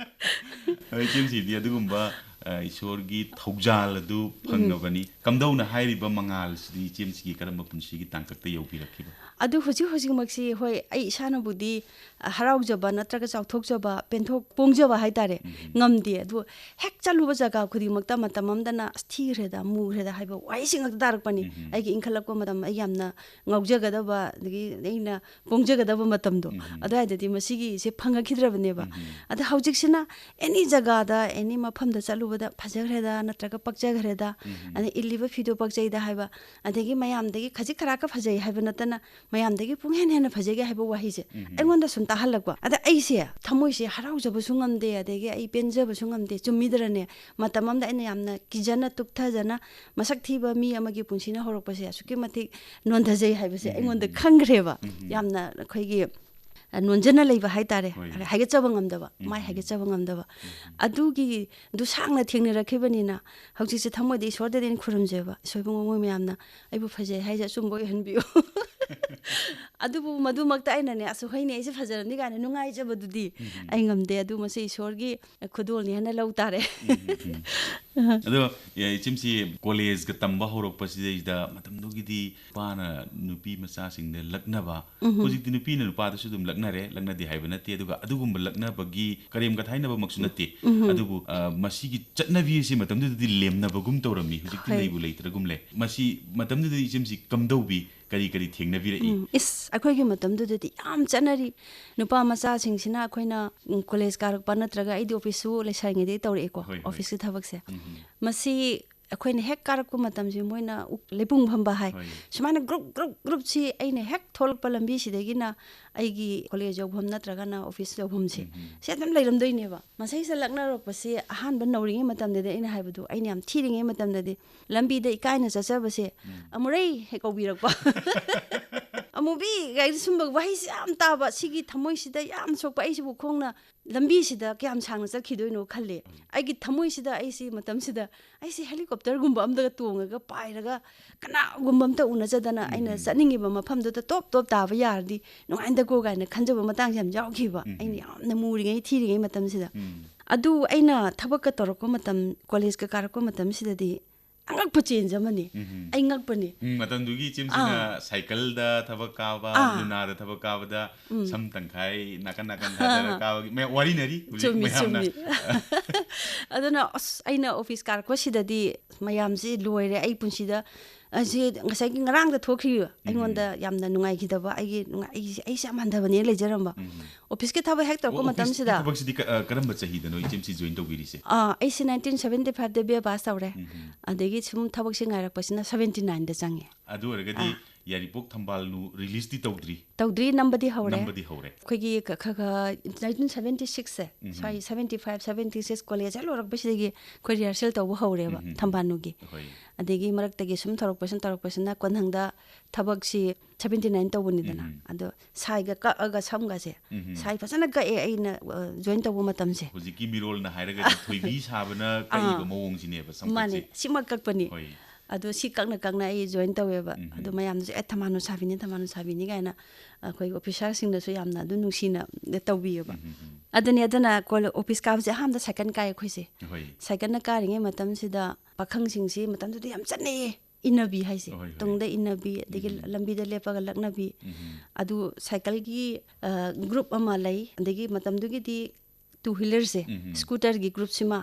ꯑꯗꯣ ꯏꯆꯦꯝꯁꯤꯗꯤ ꯑꯗꯨꯒꯨꯝꯕ, ꯑ, ꯏꯁꯣꯔꯒꯤ ꯊꯧꯖꯥꯜ ꯑꯗꯨ ꯎꯝ꯫ ꯐꯪꯉꯕꯅꯤ꯫ ꯀꯝꯗꯧꯅ ꯍꯥꯏꯔꯤꯕ ꯃꯉꯥꯜꯁꯤꯗꯤ ꯏꯆꯦꯝꯁꯤꯒꯤ ꯀꯔꯝꯕ ꯄꯨꯟꯁꯤꯒꯤ ꯇꯥꯡꯀꯛꯇ ꯌꯧꯕꯤꯔꯛꯈꯤꯕ? ꯑꯗꯨ ꯍꯧꯖꯤꯛ ꯍꯧꯖꯤꯛꯃꯛꯁꯤ, ꯍꯣꯏ, ꯑꯩ ꯏꯁꯥꯅꯕꯨꯗꯤ, ꯑ, ꯍꯔꯥꯎꯖꯕ ꯅꯠꯇ꯭ꯔꯒ ꯆꯥꯎꯊꯣꯛꯆꯕ, ꯄꯦꯟꯊꯣꯛ-, ꯄꯣꯡꯖꯕ ꯍꯥꯏꯇꯥꯔꯦ, ꯎꯝ꯫ ꯉꯝꯗꯦ꯫ ꯑꯗꯨꯕꯨ ꯍꯦꯛ ꯆꯠꯂꯨꯕ ꯖꯒꯥ ꯈꯨꯗꯤꯡꯃꯛꯇ ꯃꯇꯝ ꯑꯃꯗꯅ "ꯑꯁ, ꯊꯤꯈ꯭ꯔꯦꯗ, ꯃꯨꯈ꯭ꯔꯦꯗ" ꯍꯥꯏꯕ ꯋꯥꯍꯩꯁꯤ ꯉꯥꯛꯇ ꯇꯥꯔꯛꯄꯅꯤ꯫ ꯎꯝ꯫ ꯑꯩꯒꯤ ꯏꯟꯈꯠꯂꯛꯄ ꯃꯇꯝ, ꯑꯩ ꯌꯥꯝꯅ ꯉꯥꯎꯖꯒꯗꯕ, ꯑꯗꯒꯤ ꯑꯩꯅ ꯄꯣꯡꯖꯒꯗꯕ ꯃꯇꯝꯗꯣ, ꯎꯝ꯫ ꯑꯗꯨꯋꯥꯏꯗꯗꯤ ꯃꯁꯤꯒꯤꯁꯦ ꯐꯪꯉꯛꯈꯤꯗ꯭ꯔꯕꯅꯦꯕ꯫ ꯎꯝ꯫ ꯑꯗ ꯍꯧꯖꯤꯛꯁꯤꯅ ꯑꯦꯅꯤ ꯖꯒꯥꯗ, ꯑꯦꯅꯤ ꯃꯐꯝꯗ ꯆꯠꯂꯨꯕ ꯐꯖꯈ꯭ꯔꯦꯗ ꯅꯠꯇ꯭ꯔꯒ ꯄꯛꯆꯈ꯭ꯔꯦꯗ, ꯑꯗꯩ ꯏꯜꯂꯤꯕ ꯐꯤꯗꯣ ꯄꯛꯆꯩꯗ ꯍꯥꯏꯕ, ꯑꯗꯒꯤ ꯃꯌꯥꯝꯗꯒꯤ ꯈꯖꯤꯛ ꯈꯔꯥꯛꯀ ꯐꯖꯩ ꯍꯥꯏꯕ ꯅꯠꯇꯅ ꯃꯌꯥꯝꯗꯒꯤ ꯄꯨꯡꯍꯦꯟ ꯍꯦꯟꯅ ꯐꯖꯩꯒ ꯍꯥꯏꯕ ꯋꯥꯍꯩꯁꯦ ꯑꯩꯉꯣꯟꯗ ꯁꯨꯝ ꯇꯥꯍꯜꯂꯛꯄ꯫ ꯑꯗ ꯑꯩꯁꯦ ꯊꯃꯣꯏꯁꯦ ꯍꯔꯥꯎꯖꯕꯁꯨ ꯉꯝꯗꯦ, ꯑꯗꯒꯤ ꯑꯩ ꯄꯦꯟꯖꯕꯁꯨ ꯉꯝꯗꯦ꯫ ꯆꯨꯝꯃꯤꯗ꯭ꯔꯅꯦ? ꯃꯇꯝ ꯑꯃꯗ ꯑꯩꯅ ꯌꯥꯝꯅ ꯀꯤꯖꯅ ꯇꯨꯞꯊꯖꯅ ꯃꯁꯛ ꯊꯤꯕ ꯃꯤ ꯑꯃꯒꯤ ꯄꯨꯟꯁꯤꯅ ꯍꯧꯔꯛꯄꯁꯦ ꯑꯁꯨꯛꯀꯤ ꯃꯇꯤꯛ ꯅꯣꯟꯊꯖꯩ ꯍꯥꯏꯕꯁꯦ ꯑꯩꯉꯣꯟꯗ ꯈꯪꯈ꯭ꯔꯦꯕ꯫ ꯌꯥꯝꯅ ꯑꯩꯈꯣꯏꯒꯤ, ꯑ, ꯅꯣꯟꯖꯅ ꯂꯩꯕ ꯍꯥꯏꯇꯥꯔꯦ꯫ ꯍꯣꯏ꯫ ꯍꯥꯏꯒꯠꯆꯕ ꯉꯝꯗꯕ, ꯃꯥꯏ ꯍꯥꯏꯒꯠꯆꯕ ꯉꯝꯗꯕ꯫ ꯑꯗꯨꯒꯤꯗꯨ ꯁꯥꯡꯅ ꯊꯦꯡꯅꯔꯛꯈꯤꯕꯅꯤꯅ ꯍꯧꯖꯤꯛꯁꯦ ꯊꯃꯣꯏꯗ ꯏꯁꯣꯔꯗꯗꯤ ꯑꯩꯅ ꯈꯨꯔꯨꯝꯖꯩꯕ, "ꯏꯁꯣꯔ ꯏꯕꯨꯡꯉꯣ, ꯃꯣꯏ ꯃꯌꯥꯝꯅ ꯑꯩꯕꯨ ꯐꯖꯩ ꯍꯥꯏꯁꯦ ꯑꯆꯨꯝꯕ ꯑꯣꯏꯍꯟꯕꯤꯌꯨ"꯫ ꯑꯗꯨꯕꯨ ꯃꯗꯨꯃꯛꯇ ꯑꯩꯅꯅꯦ, "ꯑꯁ, ꯍꯣꯏꯅꯦ, ꯑꯩꯁꯦ ꯐꯖꯔꯝꯅꯤ" ꯀꯥꯏꯅ ꯅꯨꯡꯉꯥꯏꯖꯕꯗꯨꯗꯤ ꯑꯩ ꯉꯝꯗꯦ꯫ ꯑꯗꯨ ꯃꯁꯤ ꯏꯁꯣꯔꯒꯤ ꯈꯨꯗꯣꯜꯅꯤ ꯍꯥꯏꯅ ꯂꯧ ꯇꯥꯔꯦ꯫ ꯑꯗꯣ, ꯑꯦ, ꯏꯆꯦꯝꯁꯤ ꯀꯣꯂꯦꯖꯀ ꯇꯝꯕ ꯍꯧꯔꯛꯄꯁꯤꯗꯩꯗ ꯃꯇꯝꯗꯨꯒꯤꯗꯤ ꯅꯨꯄꯥꯅ ꯅꯨꯄꯤ ꯃꯆꯥꯁꯤꯡꯗ ꯂꯛꯅꯕ, ꯍꯧꯖꯤꯛꯇꯤ ꯅꯨꯄꯤꯅ ꯅꯨꯄꯥꯗꯁꯨ ꯑꯗꯨꯝ ꯂꯛꯅꯔꯦ, ꯂꯛꯅꯗꯦ ꯍꯥꯏꯕ ꯅꯠꯇꯦ, ꯑꯗꯨꯒ ꯑꯗꯨꯒꯨꯝꯕ ꯂꯛꯅꯕꯒꯤ ꯀꯔꯦꯝ ꯀꯊꯥꯏꯅꯕꯃꯛꯁꯨ ꯅꯠꯇꯦ꯫ ꯑꯗꯨꯕꯨ, ꯑ, ꯃꯁꯤꯒꯤ ꯆꯠꯅꯕꯤ ꯑꯁꯤ ꯃꯇꯝꯗꯨꯗꯗꯤ ꯂꯦꯝꯅꯕꯒꯨꯝ ꯇꯧꯔꯝꯃꯤ, ꯍꯧꯖꯤꯛꯇꯤ ꯍꯣꯏ꯫ ꯂꯩꯕꯨ ꯂꯩꯇ꯭ꯔꯒꯨꯝ ꯂꯩ꯫ ꯃꯁꯤ ꯃꯇꯝꯗꯨꯗꯗꯤ ꯏꯆꯦꯝꯁꯤ ꯀꯝꯗꯧꯕꯤ? ꯀꯔꯤ ꯀꯔꯤ ꯊꯦꯡꯅꯕꯤꯔꯛꯏ? ꯎꯝ, ꯏꯁ, ꯑꯩꯈꯣꯏꯒꯤ ꯃꯇꯝꯗꯨꯗꯗꯤ ꯌꯥꯝ ꯆꯠꯅꯔꯤ꯫ ꯅꯨꯄꯥ ꯃꯆꯥꯁꯤꯡꯁꯤꯅ ꯑꯩꯈꯣꯏꯅ, ꯎꯝ, ꯀꯣꯂꯦꯖ ꯀꯥꯔꯛꯄ ꯅꯠꯇ꯭ꯔꯒ ꯑꯩꯗꯤ ꯑꯣꯐꯤꯁꯁꯨ ꯂꯩꯁꯥꯔꯤꯉꯩꯗꯒꯤ ꯇꯧꯔꯛꯑꯦꯀꯣ, ꯍꯣꯏ, ꯍꯣꯏ꯫ ꯑꯣꯐꯤꯁꯀꯤ ꯊꯕꯛꯁꯦ꯫ ꯎꯝ꯫ ꯃꯁꯤ ꯑꯩꯈꯣꯏꯅ ꯍꯦꯛ ꯀꯥꯔꯛꯄ ꯃꯇꯝꯁꯤ ꯃꯣꯏꯅ ꯎꯛ-, ꯂꯩꯄꯨꯡ ꯐꯝꯕ ꯍꯥꯏ꯫ ꯍꯣꯏ꯫ ꯁꯨꯃꯥꯏꯅ ꯒ꯭ꯔꯨꯞ, ꯒ꯭ꯔꯨꯞ, ꯒ꯭ꯔꯨꯞꯁꯤ ꯑꯩꯅ ꯍꯦꯛ ꯊꯣꯛꯂꯛꯄ ꯂꯝꯕꯤꯁꯤꯗꯒꯤꯅ ꯑꯩꯒꯤ ꯀꯣꯂꯦꯖ ꯌꯧꯐꯝ ꯅꯠꯇ꯭ꯔꯒꯅ ꯑꯣꯐꯤꯁ ꯌꯧꯐꯝꯁꯦ, ꯎꯝ, ꯎꯝ꯫ ꯁꯤ ꯑꯗꯨꯝ ꯂꯩꯔꯝꯗꯣꯏꯅꯦꯕ꯫ ꯃꯁꯩꯁꯤꯗ ꯂꯛꯅꯔꯛꯄꯁꯤ ꯑꯍꯥꯟꯕ ꯅꯧꯔꯤꯉꯩ ꯃꯇꯝꯗꯗꯤ, ꯑꯩꯅ ꯍꯥꯏꯕꯗꯣ, ꯑꯩꯅ ꯌꯥꯝ ꯊꯤꯔꯤꯉꯩ ꯃꯇꯝꯗꯗꯤ ꯂꯝꯕꯤꯗ ꯏꯀꯥꯏꯅ ꯆꯠꯆꯕꯁꯦ, ꯎꯝ꯫ "ꯑꯃꯨꯔꯩ" ꯍꯦꯛ ꯀꯧꯕꯤꯔꯛꯄ꯫ "ꯑꯃꯨꯕꯤ" ꯀꯥꯏꯅ ꯁꯨꯝꯕ ꯋꯥꯍꯩꯁꯤ ꯌꯥꯝ ꯇꯥꯕ, ꯁꯤꯒꯤ ꯊꯃꯣꯏꯁꯤꯗ ꯌꯥꯝ ꯁꯣꯛꯄ꯫ ꯑꯩꯁꯤꯕꯨ ꯈꯣꯡꯅ ꯂꯝꯕꯤꯁꯤꯗ ꯀꯌꯥꯝ ꯁꯥꯡꯅ ꯆꯠꯈꯤꯗꯣꯏꯅꯣ ꯈꯜꯂꯦ꯫ ꯎꯝ꯫ ꯑꯩꯒꯤ ꯊꯃꯣꯏꯁꯤꯗ ꯑꯩꯁꯤ ꯃꯇꯝꯁꯤꯗ ꯑꯩꯁꯦ ꯍꯦꯂꯤꯀꯣꯞꯇꯔꯒꯨꯝꯕ ꯑꯝꯗꯒ ꯇꯣꯡꯉꯒ ꯄꯥꯏꯔꯒ ꯀꯅꯥꯒꯨꯝꯕ ꯑꯝꯇ ꯎꯅꯖꯗꯅ ꯎꯝ, ꯑꯩꯅ ꯎꯝ꯫ ꯆꯠꯅꯤꯡꯉꯤꯕ ꯃꯐꯝꯗꯨꯗ ꯇꯣꯞ ꯇꯣꯞ ꯇꯥꯕ ꯌꯥꯔꯗꯤ ꯅꯨꯡꯉꯥꯏꯗꯀꯣ ꯀꯥꯏꯅ ꯈꯟꯖꯕ ꯃꯇꯥꯡꯁꯦ ꯌꯥꯝ ꯌꯥꯎꯈꯤꯕ꯫ ꯎꯝ, ꯑꯩꯅ ꯎꯝ꯫ ꯌꯥꯝꯅ ꯃꯨꯔꯤꯉꯩ ꯊꯤꯔꯤꯉꯩ ꯃꯇꯝꯁꯤꯗ꯫ ꯎꯝ꯫ ꯑꯗꯨ ꯑꯩꯅ ꯊꯕꯛꯀ ꯇꯧꯔꯛꯄ ꯃꯇꯝ, ꯀꯣꯂꯦꯖꯀ ꯀꯥꯔꯛꯄ ꯃꯇꯝꯁꯤꯗꯗꯤ ꯑꯉꯛꯄ ꯆꯦꯟꯖ ꯑꯃꯅꯤ꯫ ꯎꯝ, ꯎꯝ꯫ ꯑꯩ ꯉꯛꯄꯅꯤ꯫ ꯎꯝ, ꯃꯇꯝꯗꯨꯒꯤ ꯏꯆꯦꯝꯁꯤꯅ ꯑꯥ꯫ ꯁꯥꯏꯀꯜꯗ ꯊꯕꯛ ꯀꯥꯕ, ꯑꯥ꯫ ꯂꯨꯅꯥꯗ ꯊꯕꯛ ꯀꯥꯕꯗ ꯎꯝ꯫ ꯁꯝ ꯇꯪꯈꯥꯏ ꯅꯥꯀꯟ ꯅꯥꯀꯟ ꯊꯥꯗꯔ ꯑꯥ꯫ ꯀꯥꯕꯒꯤ ꯃꯌꯥꯝ ꯋꯥꯔꯤꯅꯔꯤ ꯍꯧꯖꯤꯛ ꯆꯨꯝꯃꯤ, ꯃꯌꯥꯝꯅ꯫ ꯆꯨꯝꯃꯤ꯫ ꯑꯗꯨꯅ ꯑꯁ, ꯑꯩꯅ ꯑꯣꯐꯤꯁ ꯀꯥꯔꯛꯄꯁꯤꯗꯗꯤ ꯃꯌꯥꯝꯁꯤ ꯂꯣꯏꯔꯦ꯫ ꯑꯩ ꯄꯨꯟꯁꯤꯗ ꯑꯁꯤ ꯉꯁꯥꯏꯒꯤ ꯉꯔꯥꯡꯗ ꯊꯣꯛꯈꯤꯕ, ꯑꯩꯉꯣꯟꯗ ꯌꯥꯝꯅ ꯅꯨꯡꯉꯥꯏꯈꯤꯗꯕ, ꯑꯩꯒꯤ ꯅꯨꯡꯉꯥꯏ-, ꯑꯩꯁꯦ, ꯑꯩꯁꯦ ꯌꯥꯝ ꯍꯟꯊꯕꯅꯦꯅ ꯂꯩꯖꯔꯝꯕ꯫ ꯑꯣꯐꯤꯁꯀꯤ ꯊꯕꯛ ꯍꯦꯛ ꯇꯧꯔꯛꯄ ꯑꯣ, ꯑꯣꯐꯤꯁꯀꯤ ꯃꯇꯝꯁꯤꯗ ꯊꯕꯛꯁꯤꯗꯤ ꯀ-, ꯑ, ꯀꯔꯝꯕ ꯆꯍꯤꯗꯅꯣ ꯏꯆꯦꯝꯁꯤ ꯖꯣꯏꯟ ꯇꯧꯕꯤꯔꯤꯁꯦ? ꯑꯥ, ꯑꯩꯁꯦ ꯅꯥꯏꯟꯇꯤꯟ ꯁꯚꯦꯟꯇꯤ ꯐꯥꯏꯚꯇ ꯕꯤ ꯑꯦ ꯄꯥꯁ ꯇꯧꯔꯦ꯫ ꯑꯗꯒꯤ ꯁꯨꯝ ꯊꯕꯛꯁꯦ ꯉꯥꯏꯔꯛꯄꯁꯤꯅ ꯁꯚꯦꯟꯇꯤ ꯅꯥꯏꯟꯗ ꯆꯪꯉꯦ꯫ ꯑꯗꯨ ꯑꯣꯏꯔꯒꯗꯤ ꯑꯥ꯫ ꯌꯥꯏꯔꯤꯄꯣꯛ ꯊꯝꯕꯥꯜꯅꯨ ꯔꯤꯂꯤꯁꯇꯤ ꯇꯧꯗ꯭ꯔꯤ? ꯇꯧꯗ꯭ꯔꯤ, ꯅꯝꯕꯗꯤ ꯍꯧꯔꯦ꯫ ꯅꯝꯕꯗꯤ ꯍꯧꯔꯦ꯫ ꯑꯩꯈꯣꯏꯒꯤ ꯈ-, ꯈ-, ꯈ-, ꯅꯥꯏꯟꯇꯤꯟ ꯁꯚꯦꯟꯇꯤ ꯁꯤꯛꯁꯁꯦ, ꯁ꯭ꯋꯥꯏ seventy five, seventy six college ꯍꯦꯛ ꯂꯣꯏꯔꯛꯄꯁꯤꯗꯒꯤ ꯑꯩꯈꯣꯏ ꯔꯤꯍꯔꯁꯦꯜ ꯇꯧꯕ ꯍꯧꯔꯦꯕ ꯊꯝꯕꯥꯜꯅꯨꯒꯤ꯫ ꯍꯣꯏ꯫ ꯑꯗꯒꯤ ꯃꯔꯛꯇꯒꯤ ꯁꯨꯝ ꯇꯧꯔꯛꯄꯁꯤꯅ, ꯇꯧꯔꯛꯄꯁꯤꯅ ꯀꯣꯟꯊꯪꯗ ꯊꯕꯛꯁꯤ ꯁꯚꯦꯟꯇꯤ ꯅꯥꯏꯟ ꯇꯧꯕꯅꯤꯗꯅ꯫ ꯑꯗꯣ ꯁꯥꯏꯒ ꯀꯛꯑꯒ ꯁꯝꯒꯁꯦ, ꯁꯥꯏ ꯐꯖꯅ ꯀꯛꯑꯦ ꯑꯩꯅ, ꯑ, ꯖꯣꯏꯟ ꯇꯧꯕ ꯃꯇꯝꯁꯦ꯫ ꯍꯧꯖꯤꯛꯀꯤ ꯃꯤꯔꯣꯜꯅ ꯍꯥꯏꯔꯒꯗꯤ ꯊꯣꯏꯕꯤ ꯁꯥꯕꯅ ꯀꯛꯏꯕ ꯑꯥ꯫ ꯃꯑꯣꯡꯁꯤꯅꯦꯕ ꯁꯝꯀꯛꯁꯦ꯫ ꯃꯥꯅꯦ, ꯁꯤꯃꯛ ꯀꯛꯄꯅꯤ꯫ ꯍꯣꯏ꯫ ꯑꯗꯣ ꯁꯤ ꯀꯛꯅ ꯀꯛꯅ ꯑꯩ ꯖꯣꯏꯟ ꯇꯧꯋꯦꯕ꯫ ꯑꯗꯣ ꯃꯌꯥꯝꯅꯁꯨ, "ꯑꯦ, ꯊꯝꯕꯥꯜꯅꯨ ꯁꯥꯕꯤꯅꯤ, ꯊꯝꯕꯥꯜꯅꯨ ꯁꯥꯕꯤꯅꯤ" ꯀꯥꯏꯅ ꯑꯩꯈꯣꯏꯒꯤ ꯑꯣꯐꯤꯁꯥꯔꯁꯤꯡꯅꯁꯨ ꯌꯥꯝꯅ ꯑꯗꯨꯝ ꯅꯨꯡꯁꯤꯅ ꯇꯧꯕꯤꯌꯦꯕ꯫ ꯑꯗꯨꯅꯤ, ꯑꯗꯨꯅ ꯀꯣꯂꯦ-, ꯑꯣꯐꯤꯁ ꯀꯥꯕꯁꯦ ꯑꯍꯥꯟꯕꯗ ꯁꯥꯏꯀꯜ ꯀꯥꯏ ꯑꯩꯈꯣꯏꯁꯦ꯫ ꯍꯣꯏ꯫ ꯁꯥꯏꯀꯜꯅ ꯀꯥꯔꯤꯉꯩ ꯃꯇꯝꯁꯤꯗ ꯄꯥꯈꯪꯁꯤꯡꯁꯤ ꯃꯇꯝꯗꯨꯗ ꯌꯥꯝ ꯆꯠꯅꯩꯌꯦ, ꯏꯟꯅꯕꯤ ꯍꯥꯏꯁꯦ꯫ ꯍꯣꯏ, ꯍꯣꯏ꯫ ꯇꯨꯡꯗ ꯏꯟꯅꯕꯤ, ꯑꯗꯒꯤ ꯂꯝꯕꯤꯗ ꯂꯦꯞꯄꯒ ꯂꯛꯅꯕꯤ꯫ ꯑꯗꯨ ꯁꯥꯏꯀꯜꯒꯤ, ꯑ, ꯒ꯭ꯔꯨꯞ ꯑꯃ ꯂꯩ, ꯑꯗꯒꯤ ꯃꯇꯝꯗꯨꯒꯤꯗꯤ ꯇꯨ ꯋꯤꯂꯔꯁꯦ, ꯁ꯭ꯀꯨꯇꯔꯒꯤ ꯒ꯭ꯔꯨꯞꯁꯤꯃ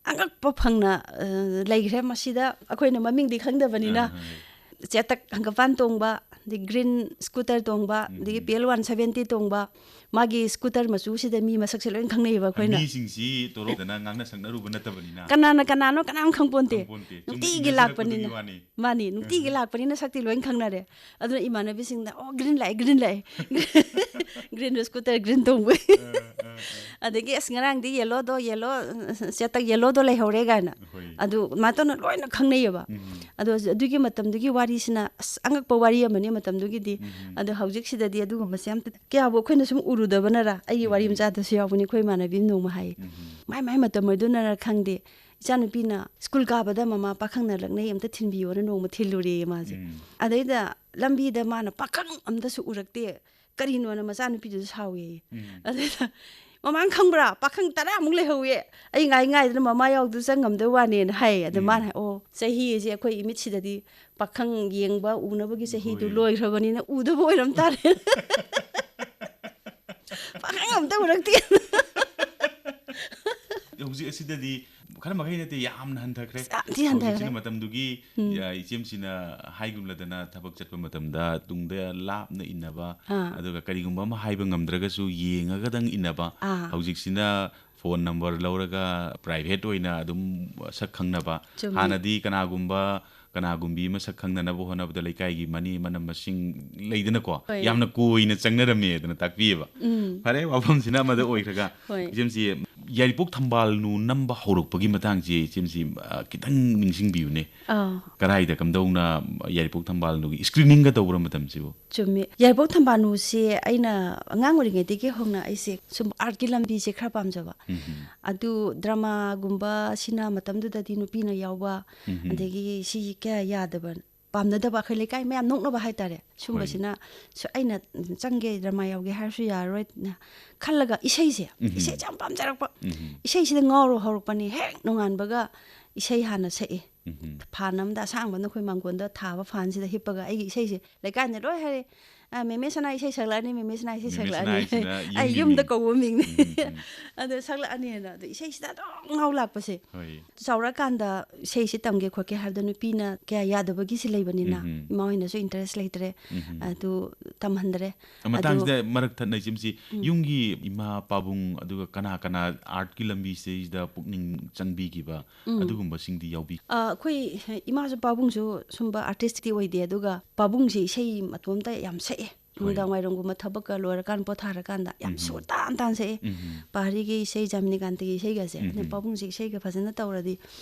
ꯑꯉꯛꯄ ꯐꯪꯅ, ꯑ, ꯂꯩꯈ꯭ꯔꯦ꯫ ꯃꯁꯤꯗ ꯑꯩꯈꯣꯏꯅ ꯃꯃꯤꯡꯗꯤ ꯈꯪꯗꯕꯅꯤꯅ, ꯑꯥ, ꯍꯣꯏ꯫ ꯆꯦꯇꯛ ꯍꯪꯒꯄꯥꯟ ꯇꯣꯡꯕ, ꯑꯗꯩ ꯒ꯭ꯔꯤꯟ ꯁ꯭ꯀꯨꯇꯔ ꯇꯣꯡꯕ, ꯑꯗꯒꯤ ꯄꯤ ꯑꯦꯜ ꯋꯥꯟ ꯁꯚꯦꯟꯇꯤ ꯇꯣꯡꯕ, ꯃꯥꯒꯤ ꯁ꯭ꯀꯨꯇꯔ ꯃꯆꯨꯁꯤꯗ ꯃꯤ ꯃꯁꯛꯁꯦ ꯂꯣꯏ ꯈꯪꯅꯩꯌꯦꯕ ꯑꯩꯈꯣꯏꯅ꯫ ꯃꯤꯁꯤꯡꯁꯤ ꯇꯣꯔꯣꯛꯇꯅ ꯉꯥꯡꯅ ꯁꯛꯅꯔꯨꯕ ꯅꯠꯇꯕꯅꯤꯅ꯫ ꯀꯅꯥꯅ ꯀꯅꯥꯅꯣ ꯀꯅꯥꯝ ꯈꯪꯄꯣꯟꯇꯦ꯫ ꯈꯪꯄꯣꯟꯇꯦ꯫ ꯁꯨꯝ ꯅꯨꯡꯇꯤꯒꯤ ꯏꯟꯅꯖꯔꯛꯄꯗꯨꯒꯤ ꯂꯥꯛꯄꯅꯤꯅ꯫ ꯋꯥꯅꯤ꯫ ꯃꯥꯅꯤ, ꯅꯨꯡꯇꯤꯒꯤ ꯂꯥꯛꯄꯅꯤꯅ ꯁꯛꯇꯤ ꯂꯣꯏ ꯈꯪꯅꯔꯦ꯫ ꯑꯗꯨꯅ ꯏꯃꯥꯟꯅꯕꯤꯁꯤꯡꯅ, "ꯑꯣ, ꯒ꯭ꯔꯤꯟ ꯂꯥꯛꯑꯦ, ꯒ꯭ꯔꯤꯟ ꯂꯥꯛꯑꯦ꯫ ꯒ꯭ꯔꯤꯟꯗꯣ ꯁ꯭ꯀꯨꯇꯔ ꯒ꯭ꯔꯤꯟ ꯇꯣꯡꯕ꯫" ꯑꯗꯒꯤ, "ꯑꯁ, ꯉꯔꯥꯡꯗꯤ ꯌꯦꯜꯂꯣꯗꯣ, ꯌꯦꯜꯂꯣ, ꯆꯦꯇꯛ ꯌꯦꯜꯂꯣꯗꯣ ꯂꯩꯍꯧꯔꯦ" ꯀꯥꯏꯅ꯫ ꯍꯣꯏ꯫ ꯑꯗꯨ ꯑꯗꯨꯃꯥꯏꯅ ꯇꯧꯅ ꯂꯣꯏꯅ ꯈꯪꯅꯩꯌꯦꯕ꯫ ꯑꯗꯣ ꯑꯗꯨꯒꯤ ꯃꯇꯝꯗꯨꯒꯤ ꯋꯥꯔꯤꯁꯤꯅ, ꯑꯁ, ꯑꯉꯛꯄ ꯋꯥꯔꯤ ꯑꯃꯅꯤ ꯃꯇꯝꯗꯨꯒꯤꯗꯤ꯫ ꯑꯗꯣ ꯍꯧꯖꯤꯛꯁꯤꯗꯗꯤ ꯑꯗꯨꯒꯨꯝꯕꯁꯦ ꯑꯝꯇ ꯀꯌꯥꯕꯨ ꯑꯩꯈꯣꯏꯅ ꯁꯨꯝ ꯎꯔꯨꯗꯕꯅꯔ, ꯑꯩꯒꯤ ꯋꯥꯔꯤ ꯃꯆꯥꯗꯁꯨ ꯌꯥꯎꯕꯅꯤ, ꯑꯩꯈꯣꯏ ꯏꯃꯥꯟꯅꯕꯤ ꯑꯃ ꯅꯣꯡꯃ ꯍꯥꯏꯌꯦ꯫ "ꯃꯥꯏ ꯃꯥꯏ ꯃꯇꯝ ꯑꯣꯏꯗꯣꯏꯅꯔ ꯈꯪꯗꯦ, ꯏꯆꯥꯅꯨꯄꯤꯅ ꯁ꯭ꯀꯨꯜ ꯀꯥꯕꯗ ꯃꯃꯥ ꯄꯥꯈꯪꯅ ꯂꯛꯅꯩ, ꯑꯝꯇ ꯊꯤꯟꯕꯤꯌꯣꯅ" ꯅꯣꯡꯃ ꯊꯤꯜꯂꯨꯔꯦꯌꯦ ꯃꯥꯁꯦ꯫ ꯑꯗꯩꯗ ꯂꯝꯕꯤꯗ ꯃꯥꯅ ꯄꯥꯈꯪ ꯑꯝꯇꯁꯨ ꯎꯔꯛꯇꯦ, ꯀꯔꯤꯅꯣꯅ ꯃꯆꯥꯅꯨꯄꯤꯗꯨꯁꯨ ꯁꯥꯎꯋꯦꯌꯦ꯫ ꯑꯗꯩꯗ, "ꯃꯃꯥꯡ ꯈꯪꯕ꯭ꯔꯥ? ꯄꯥꯈꯪ ꯇꯔꯥꯃꯨꯛ ꯂꯩꯍꯧꯋꯦ꯫ ꯑꯩ ꯉꯥꯏ ꯉꯥꯏꯗꯅ ꯃꯃꯥ ꯌꯥꯎꯗꯨ ꯆꯪꯉꯝꯗꯣꯏ ꯋꯥꯅꯦꯅ" ꯍꯥꯏꯌꯦ꯫ ꯑꯗ ꯃꯥꯅ ꯍꯥꯏ, "ꯑꯣ, ꯆꯍꯤ ꯑꯁꯦ ꯑꯩꯈꯣꯏ ꯏꯃꯤꯠꯁꯤꯗꯗꯤ ꯄꯥꯈꯪ ꯌꯦꯡꯕ ꯎꯅꯕꯒꯤ ꯆꯍꯤꯗꯨ ꯍꯣꯏ꯫ ꯂꯣꯏꯈ꯭ꯔꯕꯅꯤꯅ ꯎꯗꯕ ꯑꯣꯏꯔꯝ ꯇꯥꯔꯦ꯫" ꯄꯥꯈꯪ ꯑꯝꯇ ꯎꯔꯛꯇꯦ꯫ ꯍꯧꯖꯤꯛ ꯑꯁꯤꯗꯗꯤ ꯈꯔ ꯃꯈꯩ ꯅꯠꯇꯦ, ꯌꯥꯝꯅ ꯍꯟꯊꯈ꯭ꯔꯦ꯫ ꯌꯥꯝ ꯊꯤ ꯍꯟꯊꯈ꯭ꯔꯦ꯫ ꯍꯧꯖꯤꯛꯁꯤꯅ ꯃꯇꯝꯗꯨꯒꯤ, ꯎꯝ꯫ ꯑ, ꯏꯆꯦꯝꯁꯤꯅ ꯍꯥꯏꯒꯨꯝꯂꯗꯅ ꯊꯕꯛ ꯆꯠꯄ ꯃꯇꯝꯗ ꯇꯨꯡꯗ ꯂꯥꯞꯅ ꯏꯟꯅꯕ, ꯑꯥ꯫ ꯑꯗꯨꯒ ꯀꯔꯤꯒꯨꯝꯕ ꯑꯃ ꯍꯥꯏꯕ ꯉꯝꯗ꯭ꯔꯒꯁꯨ ꯌꯦꯡꯉꯒꯗꯪ ꯏꯟꯅꯕ꯫ ꯑꯥ꯫ ꯍꯧꯖꯤꯛꯁꯤꯅ ꯐꯣꯟ ꯅꯝꯕꯔ ꯂꯧꯔꯒ ꯄ꯭ꯔꯥꯏꯚꯦꯠ ꯑꯣꯏꯅ ꯑꯗꯨꯝ ꯁꯛ ꯈꯪꯅꯕ꯫ ꯆꯨꯝꯃꯤ꯫ ꯍꯥꯟꯅꯗꯤ ꯀꯅꯥꯒꯨꯝꯕ ꯀꯅꯥꯒꯨꯝꯕꯤ ꯑꯃ ꯁꯛ ꯈꯪꯅꯅꯕ ꯍꯣꯠꯅꯕꯗ ꯂꯩꯀꯥꯏꯒꯤ ꯃꯅꯦ ꯃꯅꯝ ꯃꯁꯤꯡ ꯂꯩꯗꯅꯀꯣ, ꯍꯣꯏ꯫ ꯌꯥꯝꯅ ꯀꯣꯏꯅ ꯆꯪꯅꯔꯝꯃꯦ ꯑꯗꯨꯅ ꯇꯥꯛꯄꯤꯌꯦꯕ꯫ ꯎꯝ꯫ ꯐꯔꯦ, ꯋꯥꯐꯝꯁꯤꯅ ꯑꯃꯗ ꯑꯣꯏꯈ꯭ꯔꯒ, ꯍꯣꯏ꯫ ꯏꯆꯦꯝꯁꯤ, ꯌꯥꯏꯔꯤꯄꯣꯛ ꯊꯝꯕꯥꯜꯅꯨ ꯅꯝꯕ ꯍꯧꯔꯛꯄꯒꯤ ꯃꯇꯥꯡꯁꯤ ꯏꯆꯦꯝꯁꯤ, ꯑ, ꯈꯤꯇꯪ ꯅꯤꯡꯁꯤꯡꯕꯤꯌꯨꯅꯦ꯫ ꯑꯥ꯫ ꯀꯗꯥꯏꯗ ꯀꯝꯗꯧꯅ ꯌꯥꯏꯔꯤꯄꯣꯛ ꯊꯝꯕꯥꯜꯅꯨꯒꯤ screeningꯒ ꯇꯧꯕ ꯃꯇꯝꯁꯤꯕꯨ? ꯆꯨꯝꯃꯤ꯫ ꯌꯥꯏꯔꯤꯄꯣꯛ ꯊꯝꯕꯥꯜꯅꯨꯁꯦ ꯑꯩꯅ ꯑꯉꯥꯡ ꯑꯣꯏꯔꯤꯉꯩꯗꯒꯤ ꯍꯧꯅ ꯑꯩꯁꯦ ꯁꯨꯝ artꯀꯤ ꯂꯝꯕꯤꯁꯦ ꯈꯔ ꯄꯥꯝꯖꯕ꯫ ꯎꯝ꯫ ꯑꯗꯨ dramaꯒꯨꯝꯕ ꯁꯤꯅ ꯃꯇꯝꯗꯨꯗꯗꯤ ꯅꯨꯄꯤꯅ ꯌꯥꯎꯕ, ꯎꯝ꯫ ꯑꯗꯒꯤ ꯁꯤ ꯀꯌꯥ ꯌꯥꯗꯕ, ꯄꯥꯝꯅꯗꯕ, ꯑꯩꯈꯣꯏ ꯂꯩꯀꯥꯏ ꯃꯌꯥꯝ ꯅꯣꯛꯅꯕ ꯍꯥꯏꯇꯥꯔꯦ꯫ ꯁꯨꯝꯕꯁꯤꯅ ꯁꯨ-, ꯑꯩꯅ ꯆꯪꯒꯦ, drama ꯌꯥꯎꯒꯦ ꯍꯥꯏꯔꯁꯨ ꯌꯥꯔꯔꯣꯏꯅ ꯈꯜꯂꯒ ꯏꯁꯩꯁꯦ, ꯎꯝ꯫ ꯏꯁꯩꯁꯦ ꯌꯥꯝ ꯄꯥꯝꯖꯔꯛꯄ꯫ ꯎꯝ꯫ ꯏꯁꯩꯁꯤꯗ ꯉꯥꯎꯔ ꯍꯧꯔꯛꯄꯅꯤ꯫ ꯍꯦꯛ ꯅꯣꯡꯉꯥꯟꯕꯒ ꯏꯁꯩ ꯍꯥꯟꯅ ꯁꯛꯏ꯫ ꯎꯝ꯫ ꯐꯥꯟ ꯑꯃꯗ ꯑꯁꯥꯡꯕ ꯑꯃꯗ ꯑꯩꯈꯣꯏ ꯃꯥꯡꯒꯣꯟꯗ ꯊꯥꯕ ꯐꯥꯟꯁꯤꯗ ꯍꯤꯞꯄꯒ ꯑꯩꯒꯤ ꯏꯁꯩꯁꯦ ꯂꯩꯀꯥꯏꯅ ꯂꯣꯏ ꯍꯥꯏꯔꯦ, "ꯑ, ꯃꯦꯃꯦ ꯁꯅꯥ ꯏꯁꯩ ꯁꯛꯂꯛꯑꯅꯤ, ꯃꯦꯃꯦ ꯁꯅꯥ ꯏꯁꯩ ꯃꯦꯃꯦ ꯁꯛꯂꯛꯑꯅꯤ"꯫ ꯁꯅꯥ ꯍꯥꯏꯁꯤꯅ ꯑꯩ ꯌꯨꯝꯒꯤ ꯌꯨꯝꯗ ꯃꯤꯡ꯫ ꯀꯧꯕ ꯃꯤꯡꯅꯤ꯫ ꯎꯝ, ꯎꯝ꯫ ꯑꯗꯣ ꯁꯛꯂꯛꯑꯅꯤꯅ, ꯑꯗꯣ ꯏꯁꯩꯁꯤꯗ ꯑꯗꯨꯝ ꯉꯥꯎ ꯂꯥꯛꯄꯁꯦ꯫ ꯍꯣꯏ꯫ ꯆꯥꯎꯔꯛꯑꯀꯥꯟꯗ ꯏꯁꯩꯁꯤ ꯇꯝꯒꯦ ꯈꯣꯠꯀꯦ ꯍꯥꯏꯕꯗ ꯅꯨꯄꯤꯅ ꯀꯌꯥ ꯌꯥꯗꯕꯒꯤꯁꯤ ꯂꯩꯕꯅꯤꯅ ꯎꯝ, ꯎꯝ꯫ ꯏꯃꯥ ꯍꯣꯏꯅꯁꯨ interest ꯂꯩꯇ꯭ꯔꯦ꯫ ꯎꯝ, ꯎꯝ꯫ ꯑꯗꯨ ꯇꯝꯍꯟꯗ꯭ꯔꯦ꯫ ꯑꯗꯨ ꯃꯇꯥꯡꯁꯤꯗ ꯃꯔꯛ ꯊꯠꯅ ꯏꯆꯦꯝꯁꯤ, ꯎꯝ꯫ ꯌꯨꯝꯒꯤ ꯏꯃꯥ ꯄꯥꯕꯨꯡ ꯑꯗꯨꯒ ꯀꯅꯥ ꯀꯅꯥ artꯀꯤ ꯂꯝꯕꯤꯁꯤꯗ ꯄꯨꯛꯅꯤꯡ ꯆꯪꯕꯤꯈꯤꯕ ꯎꯝ꯫ ꯑꯗꯨꯒꯨꯝꯕꯁꯤꯡꯗꯤ ꯌꯥꯎꯕꯤ? ꯑ, ꯑꯩꯈꯣꯏ ꯏꯃꯥꯁꯨ ꯄꯥꯕꯨꯡꯁꯨ ꯁꯨꯝꯕ artistꯇꯤ ꯑꯣꯏꯗꯦ, ꯑꯗꯨꯒ ꯄꯥꯕꯨꯡꯁꯦ ꯏꯁꯩ ꯃꯇꯣꯝꯇ ꯌꯥꯝ ꯁꯛꯑꯦ꯫ ꯍꯣꯏ꯫ ꯅꯨꯡꯗꯥꯡ ꯋꯥꯏꯔꯝꯒꯨꯝꯕ ꯊꯕꯛꯀ ꯂꯣꯏꯔꯀꯥꯟꯗ ꯄꯣꯊꯥꯔꯀꯥꯟꯗ ꯌꯥꯝ ꯎꯝ꯫ ꯁꯨꯔ ꯇꯥꯟ ꯇꯥꯟ ꯁꯛꯑꯦ꯫ ꯎꯝ꯫ ꯄꯍꯥꯔꯤꯒꯤ ꯏꯁꯩ, ꯖꯥꯃꯤꯅꯤꯀꯥꯟꯇꯒꯤ ꯏꯁꯩꯒꯁꯦ꯫ ꯑꯗ ꯎꯝ꯫ ꯄꯥꯕꯨꯡꯁꯦ ꯏꯁꯩꯒ ꯐꯖꯅ ꯇꯧꯔꯗꯤ